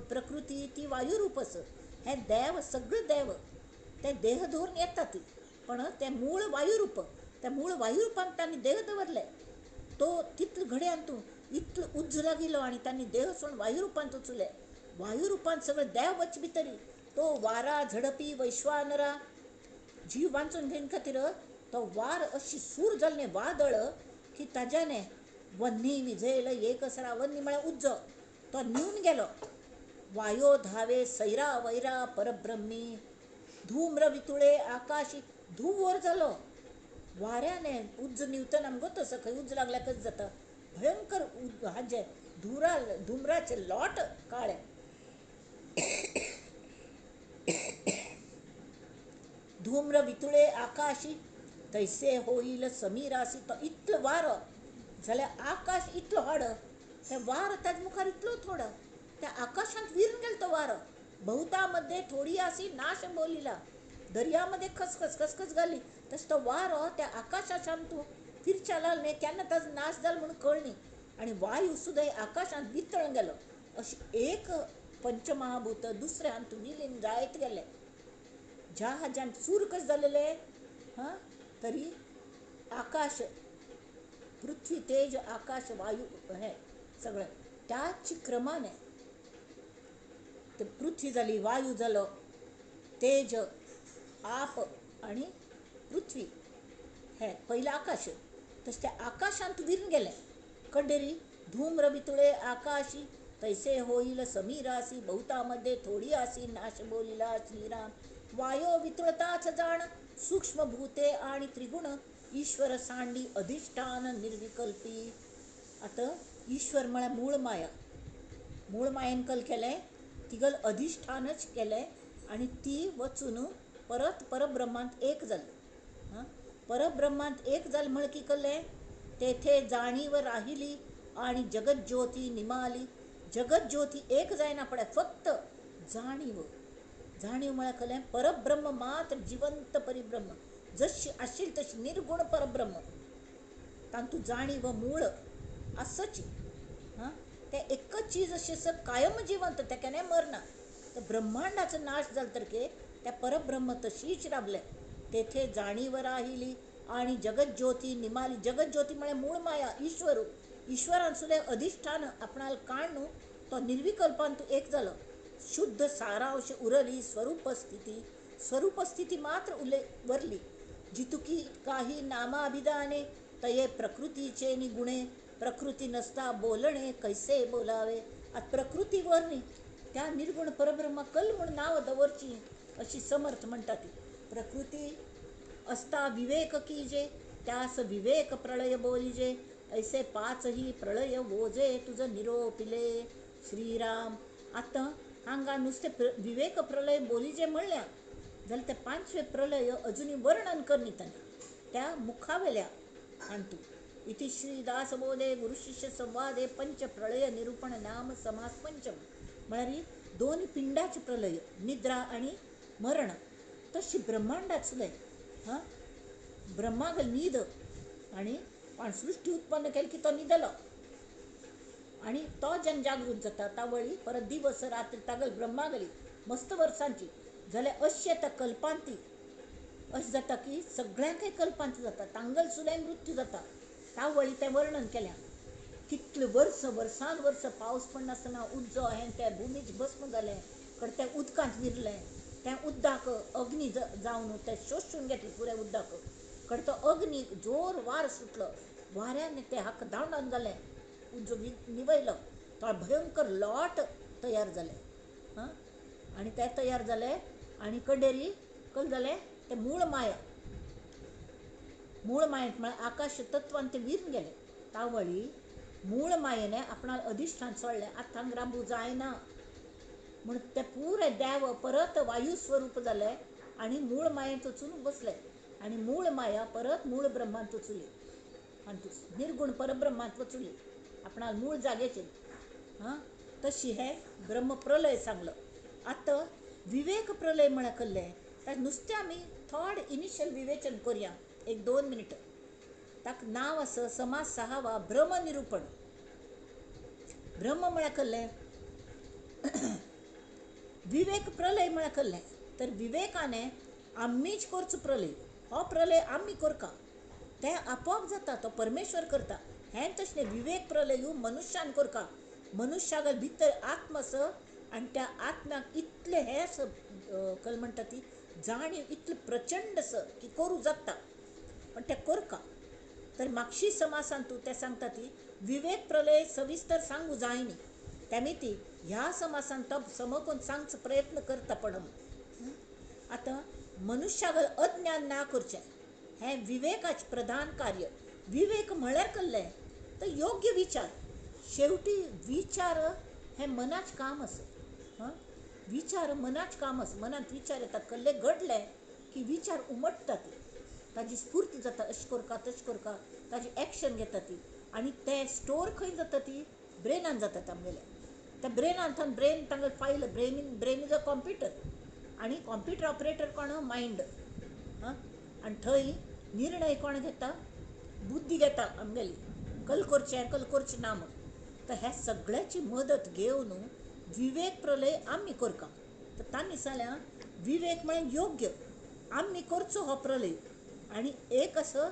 प्रकृती ती वायुरूप आसा. हें देव सगळे देव ते देह दवरून येता ती, पण तें मूळ वायुरूप, त्या मूळ वायुरुपान तांणी देह दवरले. तो तितले घडयान तूं इतलो उज्ज लागिल्लो आनी तांणी देह सोडून वायुरुपांत वचुले. वायुरुपांत सगळे देव वच भितरी तो वारा झडपी वैश्वानरा जीव वांचून घेवन खातीर तो वार अशी सूर जाल्लें वादळ की ताज्याने वन्नी विझेल एकसरा. वन्नी म्हळ्यार उज्जो, तो न्हिवून गेलो. वायो धावे सैरा वैरा परब्रह्मी धूम्र वितुळे आकाशी. धुंवर जालो वाऱ्याने. उज्ज न्हिवतना आमकां तसो खंय उज्ज लागल्यार कशें जाता, भयंकर हाजें धुरा धुमराचे लोट काळे. धूम्र वितुळे आकाशी तैसे होईल समीरासी. तो इतलो वारो जाल्यार आकाश इतलो हाड, ते वारो ताजे मुखार इतलो थोडो, त्या आकाशांत विरून गेलो तो वारो. बहुतामध्ये थोडी आसी नाश बोलिला. दर्यामध्ये खसखस खसखस घाली तसो तो वारो त्या आकाशाच्यान तूं फिरच्या लागलो न्ही, केन्ना ताजो नाश जालो म्हणून कळ्ळी. आनी वायू सुद्दां आकाशांत वितळून गेलो. अशें एक पंचमहाभूत दुसऱ्या हातूंत विलीन जायत गेले. ज्या हाज्यान चूर कशें जालेले हां, तरी आकाश पृथ्वी तेज आकाश वायू हें सगळें त्याच क्रमाने पृथ्वी जाली, वायू जालो, तेज आप आनी पृथ्वी हें पयलें आकाश. तशें त्या आकाशांत विरून गेलें. कडेरी धूम्र वितुळे आकाशी तैसे होईल समीरासी बहुतामध्ये थोडी आसी नाश बोलिला श्रीराम. वायो वितुळताच जाण सूक्ष्म भूते आणि त्रिगुण ईश्वर सांडी अधिष्ठान निर्विकल्पी. आतां ईश्वर म्हळ्यार मूळ माया, मूळ मायेन कल केलें तिगल अधिष्ठानच केलें आनी ती वचून परत परब्रह्मांत एक जाली. हां, परब्रह्मांत एक जालें म्हळ्यार की कळ्ळें तेथे जाणीव राहिली आणि जगज्योती निमाली. जगज्योती एक जायना पडे, फक्त जाणीव. जाणीव म्हळ्यार कळ्ळें परब्रह्म मात्र जिवंत परिब्रह्म, जशी आशिल्ली तशी निर्गुण परब्रह्म, तातूंत जाणीव मूळ आसची. हां, तें एकच चीज अशें आसा कायम जिवंत, तें केन्नाय मरना. तर ब्रह्मांडाचो नाश जालो तरीकय त्या परब्रह्म तशीच रावलें. तेथे जाणीव राहिली आणि जगज्योती निमाली. जगज्योती म्हळ्यार मूळ माया ईश्वर. ईश्वरान सुद्दां अधिष्ठान आपणाल काडून तो निर्विकल्पान तूं एक जालो. शुद्ध सारांश उरली स्वरूप स्थिती. स्वरूप स्थिती मात्र उले वरली. जितुकी काही नामाभिधाने तये प्रकृतीचे निगुणे. प्रकृती नसता बोलणे कैसे बोलावे. आतां प्रकृती वर न्ही, त्या निर्गुण परब्रह्म कल म्हूण नांव दवरची अशी समर्थ म्हणटा ती. प्रकृती असता विवेक कीजे त्यास विवेक प्रळय बोलिजे. ऐसे पाचही प्रळय वोजे तुझ निरोपिले. श्रीराम. आतां हांगा नुस्तें विवेक प्रलय बोलिजे म्हणल्या जाल्यार ते पांचवे प्रलय अजुनूय वर्णन करनी ताणें त्या मुखावेल्या हातूंत. इति श्री दासबोधे गुरुशिष्य संवादे पंच प्रलय निरूपण नाम समास पंचम. म्हळ्यार दोन पिंडाचे प्रलय, निद्रा आनी मरण. तशी ब्रह्मांडात सुद्दां हां ब्रह्माक न्हीद आनी सृश्टी उत्पन्न केली की तो न्हिदलो आनी तो जेन्ना जागृत जाता तावळी परत दिवस रात्री तागल ब्रह्मागली मस्त वर्सांची जाल्यार अशें येता कल्पांती. अशें जाता की सगळ्यांकय कल्पांत जाता, तांगल सुद्दां मृत्यू जाता. तावळी तें वर्णन केल्या कितले वर्स वर्सान वर्स पावस पडनासतना उजो हें तें भुमीच भस्म जालें. कडेन तें उदकांत विरलें, तें उदक अग्नी जावन तें शोशून घेतलें पुराय उदक. कडेन तो अग्नी जोर वार सुटलो, वाऱ्यान तें हाका धांवडावन घालें, उजो निवयलो, तो भयंकर लोट तयार जालें. हां आनी तें तयार जालें आनी कडेरी कल जालें तें मूळ माया. मूळ मायेंत म्हळ्यार आकाश तत्वान तें विरून गेलें. तावळी मूळ मायेने आपणाक अधिष्ठान सोडलें. आतां हांगा राबू जायना म्हूण तें पुराय देव परत वायू स्वरूप जालें आनी मूळ मायेंत वचून बसलें आनी मूळ माया परत मूळ ब्रह्मांत वचुली, निर्गुण परब्रह्मांत वचुली आपणाक मूळ जागेचेर. हां तशी हें ब्रह्म प्रलय सांगलो. आतां विवेक प्रलय म्हळ्यार कसलें? ताका नुस्तें आमी थोडें इनिशियल विवेचन करुया एक 2 मिनटां. ताका नांव आसा समास सहावा ब्रह्मनिरूपण. ब्रह्म म्हळ्यार कसलें? विवेक प्रलय म्हळ्यार कसलें? तर विवेकाने आमीच करचो प्रलय. हो प्रलय आमी करका, तें आपोआप जाता, तो परमेश्वर करता. हें तशें विवेक प्रलय मनुष्यान करका. मनुष्याक भितर आत्मा आसा आनी त्या आत्म्याक इतलें हें आसा, कल म्हणटा ती जाणीव इतली प्रचंड आसा की करूं जाता, पण तें करका. तर मागशी समासान तूं तें सांगता ती विवेक प्रलय सविस्तर सांगू जायनी. तेमी ती ह्या समासान तो समकून सांगचो प्रयत्न करता. पण आतां मनुष्याक अज्ञान ना करचें हें विवेकाचें प्रधान कार्य. विवेक म्हळ्यार कसलें? तर योग्य विचार. शेवटी विचार हें मनाचें काम आसा. हां विचार मनाचें काम आसा. मनांत विचार येता, कसलें घडलें की विचार उमटता, ती ताजी स्फूर्ती जाता, अशें करका तशें करका, ताजी एक्शन घेता ती. आनी तें स्टोर खंय जाता? ती ब्रेनान जाता आमगेल्या. त्या ब्रेनांतल्यान ब्रेन तांगेलें file, brain is a computer आनी कॉम्प्युटर ऑपरेटर कोण? मायंड. हां आनी थंय निर्णय कोण घेता? बुद्धी घेता आमगेली, कल करचें कल करचें ना म्हूण. तर ह्या सगळ्याची मदत घेवन विवेक प्रलय आमी करका. तर तांणी सांगल्या विवेक म्हळ्यार योग्य आमी करचो हो प्रलय. आनी एक असो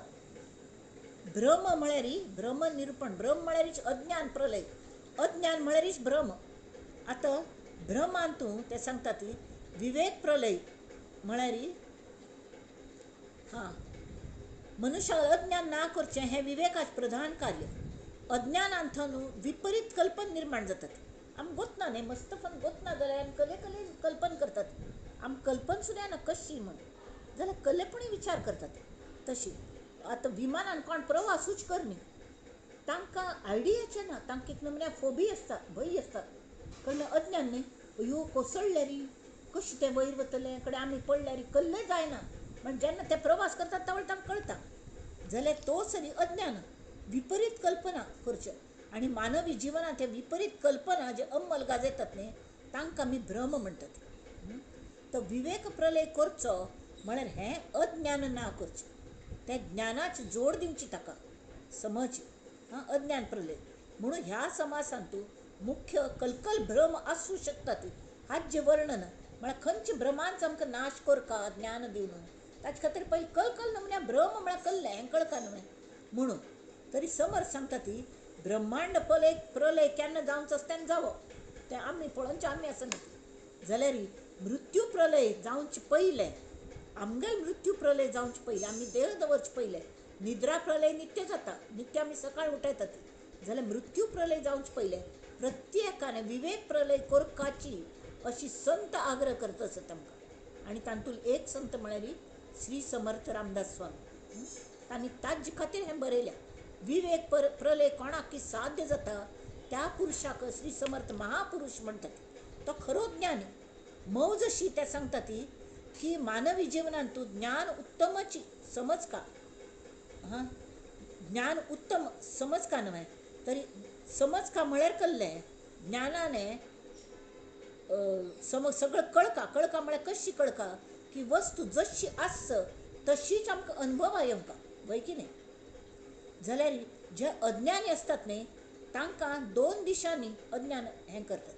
भ्रम म्हळ्यार भ्रम निरूपण. भ्रम म्हळ्यारीच अज्ञान प्रलय, अज्ञान म्हळ्यारीच भ्रम. आतां भ्रमांतू ते सांगता ती विवेक प्रलय म्हळ्यार हां मनुष्याक अज्ञान ना करचें हें विवेकाचें प्रधान कार्य. अज्ञानांत विपरीत कल्पना निर्माण जातात. आमी गोतना न्ही मस्त पण गोतना जाल्यार आमी कले कले कल्पना करतात. आमी कल्पना सुद्दां ना कशी म्हूण जाल्यार कलेपणी विचार करतात. तशी आतां विमानान कोण प्रवासूच करनी, तांकां आयडियाचें ना, तांकां एक नमुन्या फोबी आसता, भंय आसता. कळ्ळें? अज्ञान न्ही, अयो कोसळ्ळ्यारी कशें तें वयर वतलें, कडेन आमी पडल्यारी कल्लें जायना. पण जेन्ना ते प्रवास करतात तेन्ना तांकां कळटा. जाल्यार तो सरी अज्ञान विपरीत कल्पना करच्यो. आनी मानवी जिवनांत हे विपरीत कल्पना जे अंमल गाजयतात न्ही तांकां आमी भ्रम म्हणटात. तो विवेक प्रलय करचो म्हळ्यार हें अज्ञान ना करचें, तें ज्ञानाची जोड दिवची ताका समज. हां अज्ञान प्रलय म्हणून ह्या समासांतू मुख्य कलकल भ्रम आसूं शकता ती हाजें वर्णन. म्हळ्यार खंयच्या भ्रमांचो आमकां नाश करका ज्ञान दिवन ताचे खातीर पयलीं कलकल न्हय भ्रम म्हळ्यार कल्लें हें कळका न्हय म्हणून तरी समर्थ सांगता ती ब्रह्मांड पलय प्रलय केन्ना जावचो आसा तेन्ना जावो, तें आमी पळोवचें आमी आसना. जाल्यार मृत्यू प्रलय जावचे पयलें, आमगेल मृत्यू प्रलय जावचे पयलें, आमी देह दवरचे पयलें, निद्रा प्रलय नित्य जाता, नित्य आमी सकाळ उठयतात, जाल्यार मृत्यू प्रलय जावचे पयलें प्रत्येकान विवेक प्रलय करपाची अशी संत आग्रह करता आसत आमकां. आनी तातूंत एक संत म्हळ्यार श्री समर्थ रामदास स्वामी. तांणी ताजे खातीर हें बरयलें. विवेक प्रलय कोणाक की साध्य जाता त्या पुरुशाक श्री समर्थ महापुरुष म्हणटात, तो खरो ज्ञानी. मौजशी ते सांगता ती की मानवी जिवनांत तूं ज्ञान उत्तमची समज का, हां ज्ञान उत्तम समज का न्हय तरी समज का म्हळ्यार कल्लें ज्ञानाने समज सगळं कळका. कळका म्हळ्यार कशी कळका की वस्तू जशी आस तशीच आमकां अनुभव येवंका, वय की न्ही. जाल्यार जे अज्ञानी आसतात न्ही तांकां दोन दिशांनी अज्ञान हें करतात.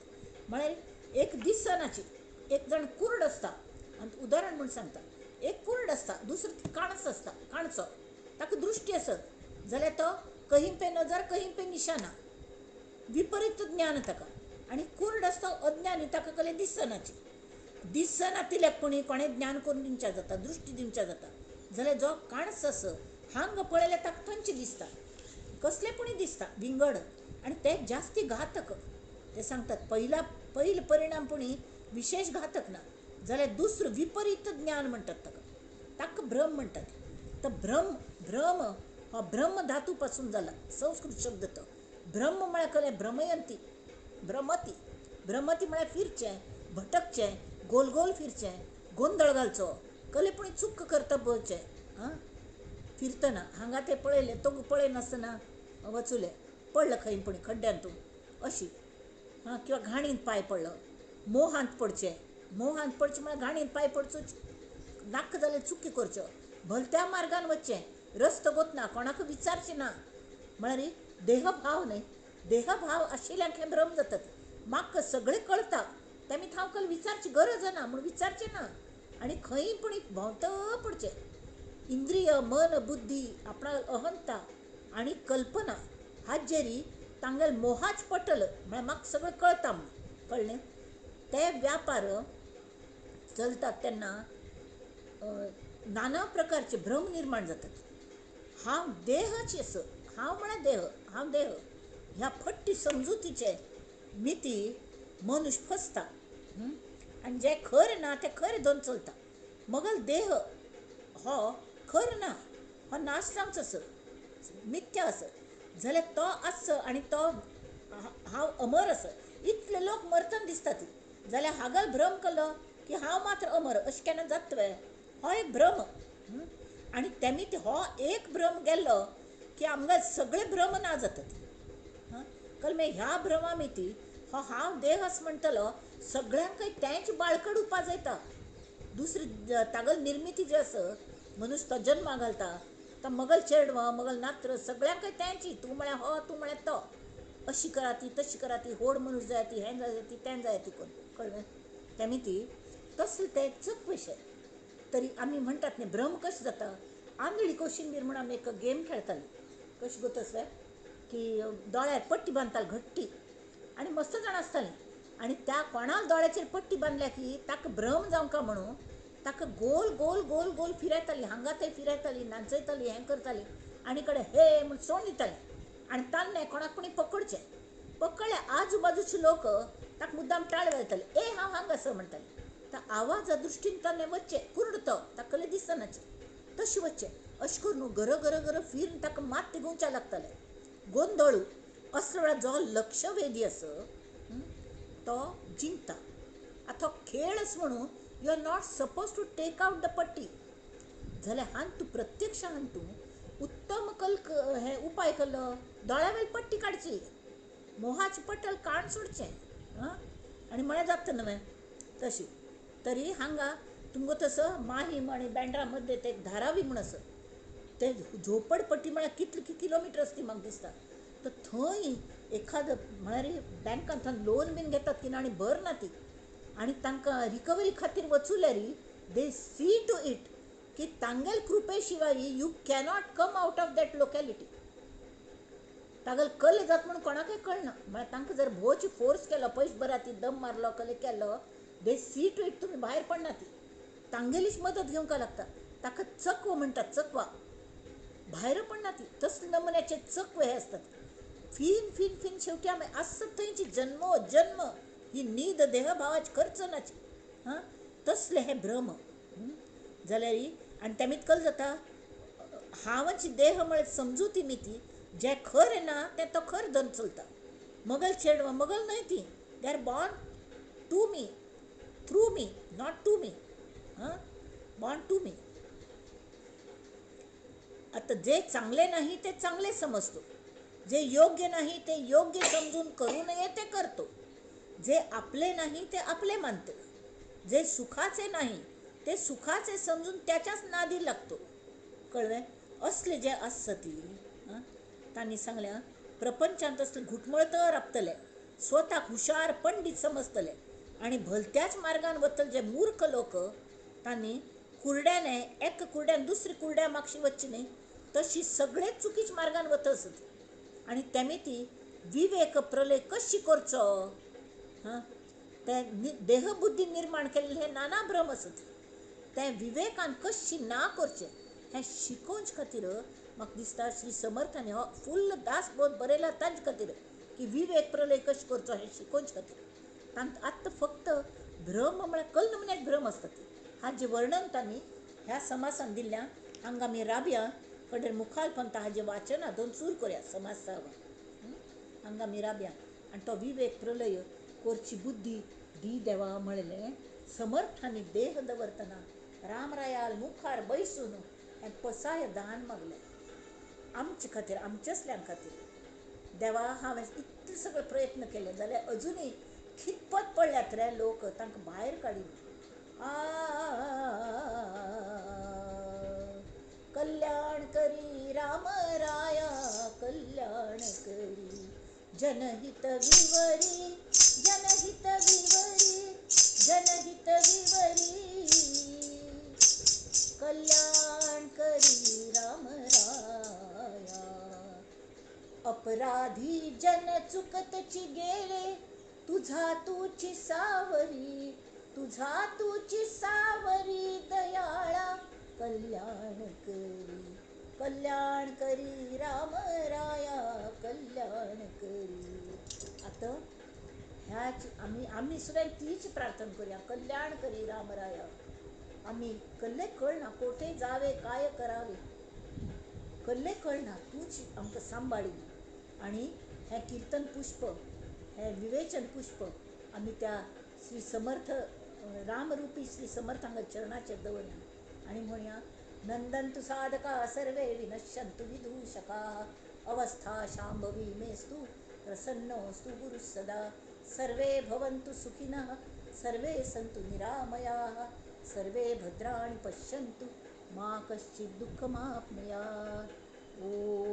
म्हळ्यार एक दिसनाची, एक जाण कुर्ड आसता, आनी उदाहरण म्हूण सांगता, एक कुर्ड आसता, दुसरो काणस आसता, काणचो ताका दृश्टी आसत जाल्यार तो कहीं पे नजर कहीं पे निशाना, विपरीत ज्ञान ताका. आनी कुर्ड आसता अज्ञानी, ताका कले दिसनाची, दिसनातिल्याक कोणी कोणें ज्ञान करून दिवच्या जाता, दृश्टी दिवच्या जाता. जाल्यार जो काणस आस हांगा पळयल्यार ताका थंयचें दिसता, कसलें पुणी दिसता विंगड, आनी ते जास्ती घातक. ते सांगतात पहिला पयलो परिणाम पुणी विशेष घातक ना, जाल्यार दुसरो विपरीत ज्ञान म्हणटात ताका, ताका भ्रम म्हणटात. तर भ्रम, भ्रम हो ब्रह्म धातू पासून जाला, संस्कृत शब्द तो. ब्रह्म म्हळ्यार कलें भ्रमयंती, भ्रमती, भ्रमती म्हळ्यार फिरचें, भटकचें, गोल गोल फिरचें, गोंदळ घालचो, कले पुणी चूक करता पळोवचें. आं फिरतना हांगा ते पळयलें, तो पळयनासतना वचुलें, पडलो खंय पुणी खड्ड्यान तूं अशी, हां किंवा घाणीन पांय पडलो, मोहांत पडचें, मोहांत पडचें म्हळ्यार घाणीन पांय पडचोच, नाका जाल्यार चुकी करच्यो, भलत्या मार्गान वचचें, रस्तो गोतना, कोणाक विचारचें ना, म्हळ्यार देहभाव न्हय, देहभाव आशिल्ल्यांक हें भ्रम जातात. म्हाका सगळें कळटा, तेमी थांव विचारची गरज ना म्हूण विचारचें ना, आनी खंय पुणी भोंवत पडचें. इंद्रिय, मन, बुद्धी, आपणा अहंता आनी कल्पना हाजेरी तांगेल मोहाच पटल, म्हळ्यार म्हाका सगळें कळटा म्हूण कळ्ळें. ते व्यापार चलतात तेन्ना नाना प्रकारचे भ्रम निर्माण जातात. हांव देहच आस, हांव म्हळ्यार देह, हांव देह, ह्या फट्टी समजुतीचे मिती मनुष्य फसता आनी जें खरें ना तें खरें धरून चलता. मगल देह हो खर ना, हो नाश जावचो आस, मिथ्या आस, जाल्यार तो आस आनी तो हांव अमर आस. इतले लोक मरतना दिसतात, जाल्यार हागल भ्रम केलो की हांव मात्र अमर, अशें केन्ना जातलें? हो एक भ्रम. आनी तेमी हो एक भ्रम गेल्लो की आमकां सगळे भ्रम ना जातात. हां कलमे ह्या भ्रमा मिती हो हांव देह आस म्हणटलो सगळ्यांकय तेंच बाळकड उपाजयता. दुसरी तागल निर्मिती जी आसा, मनुष्य तो जन्मा घालता, तो मगल चेडवां मगल नात्र सगळ्यांकय तेंची, तूं म्हळ्यार हो, तूं म्हळ्यार तो, अशी करा ती तशी करा ती, होड मनीस जाय ती, हें जाय ती, तें जाय ती, करून कळ्ळें तेमी ती तसलें तें चूक विशय. तरी आमी म्हणटात न्ही भ्रम कशें जाता. आंधळी कोशिंबीर म्हूण आमी एक गेम खेळटाली. कशें गो तसलें की दोळ्यार पट्टी बांदताली घट्टी, आनी मस्त जाणां आसतालीं, आनी त्या कोणाक दोळ्याचेर पट्टी बांदल्या की ताका भ्रम जावंका म्हणून ताका गोल गोल गोल गोल फिरयताली, हांगा थंय फिरयताली, नाचयताली, हें करताली, आनी कडेन हे म्हूण सोडून दिताली. आनी तान्ने कोणाक कोणी पकडचें, पकडले आजूबाजूचे लोक ताका मुद्दाम टाळ घालताले, ए हांव हांगा आसा म्हणटाले. तर आवाजा दृश्टीन तान्ने वचचें, कुर्ड तो ताका कसलें दिसनाचें, तशें वचचें, अशें करून घर घर घर फिरून ताका मात्य गुंवच्या लागतालें. गोंदळू असलो वेळार जो लक्षवेधी आसा तो जिंकता. आतां खेळच म्हणून you are not suppose to take out the पट्टी. जाल्यार हांगा तूं प्रत्यक्ष हांगा तूं उत्तम कल्क हे उपाय केलो, दोळ्या वयली पट्टी काडची, मोहाची पटल काडून सोडचें, आं आनी म्हळ्यार जाता न्हय तशी. तरी हांगा तुमकां तसो माहीम आनी बँड्रा मध्ये ते धारावी म्हूण आसा, ते झोपडपट्टी म्हळ्यार कितले किलोमिटर आसती म्हाका दिसता. तर थंय एखादो म्हळ्यार बँकांतल्यान लोन बीन घेतात की ना आनी भरना ती, आनी तांकां रिकवरी खातीर वचुल्यार they see to it की तांगेल कृपे शिवाय you cannot come out of that locality. तागेल कल जात म्हणून कोणाकय कळना. म्हळ्यार तांकां जर भोवच फोर्स केलो, पयस बरा ती दम मारलो, कले केलो, दे सी टू it तुमी भायर पडना ती. तांगेलीच मदत घेवंक लागता. ताका चकव म्हणटात, चकवा, भायर पडना ती. तसले नमुन्याचे चकवे हे आसतात. फिन फिन फिन शेवटी आमी आसत थंयची जन्मो जन्म ही न्हीद देहभावाची खर्च नाची. हां, तसले हे भ्रम जाल्यार आनी तेमीत कल जाता हांवच देह म्हळ्यार समजुती मी ती जें खरें ना तें तो खर धरून चलता. मगल चेडवां मगल न्हय ती, they are born to me, through me, not to me. हां, बॉर्न टू मी. आता जे चांगले नाही ते चांगले समजतो, जे योग्य नाही ते योग्य समजून करू नये ते करतो, जे आपले नाही ते आपले मानतो, जे सुखाचे नाही ते सुखाचे समजून त्याच्याच नादी लागतो. कळ्ळें? असले जे आसता तांणी सांगल्या प्रपंचांत असले घुटमळत राबतले, स्वताक हुशार पंडीत समजतले आनी भलत्याच मार्गान वतले जे मूर्ख लोक, तांणी कुरड्याने एक कुरड्यान दुसरी कुरड्या मागशी वचची न्ही तशी सगळे चुकीच मार्गान वत आसत. आनी तेमी ती विवेक प्रलय कशी करचो, हां, ते देहबुद्धी निर्माण केल्ले हे नाना भ्रम आसत, ते विवेकान कशी ना करचें हें शिकोवचे खातीर म्हाका दिसता श्री समर्थांनी हो फुल्ल दासबोध बरयला तांचे खातीर की विवेक प्रलय कशें करचो हें शिकोवचे खातीर. तांकां आतां फक्त भ्रम म्हळ्यार कल्ल म्हण्याक भ्रम आसता ती हाजें वर्णन तांणी ह्या समासान दिल्ल्यान हांगा आमी राबया कडेन मुखार पंता हाजें वाचना दोन सूर करया समाज सावा. हांगा आमी राबया आनी तो विवेक प्रलय करची बुद्धी दी देवा म्हणलें समर्थांनी देह दवरतना रामरायाल मुखार बैसून हें पसाय दान मागलें आमचे खातीर, आमच्यासल्यां खातीर. देवा, हांवें इतले सगळे प्रयत्न केले जाल्यार अजुनूय खितपत पडल्यात रे लोक, तांकां भायर काडून. आ कल्याण करी राम राया, कल्याण करी जनहित विवरी, जनहित विवरी, जनहित विवरी, कल्याण करी राम राया. अपराधी जन चुकतची गेले तुझा तुची सावरी, तुझा तुची सावरी दयाळा, कल्याण करी, कल्याण करी राम राया, कल्याण करी. आतां ह्याच आमी आमी सुद्दां तीच प्रार्थना करूया, कल्याण करी राम राया. आमी कल्ले कळना कोठे जावे काय करावे, कल्ले कळना, तूच आमकां सांबाळी. आनी हें किर्तन पुष्प, हें विवेचन पुष्प आमी त्या श्री समर्थ रामरूपी श्री समर्थांग चरणाचेर दवरया आनी म्हणया, नंदंतु साधका सर्वे विनश्यंतु विदूषका, अवस्था शांभवी मेस्तु प्रसन्नोस्तु गुरु सदा, सर्वे भवन्तु सुखिनः सर्वे सन्तु निरामयाः, सर्वे भद्राणि पश्यन्तु मा कश्चित् दुःखमाप्नुयात्. ओम.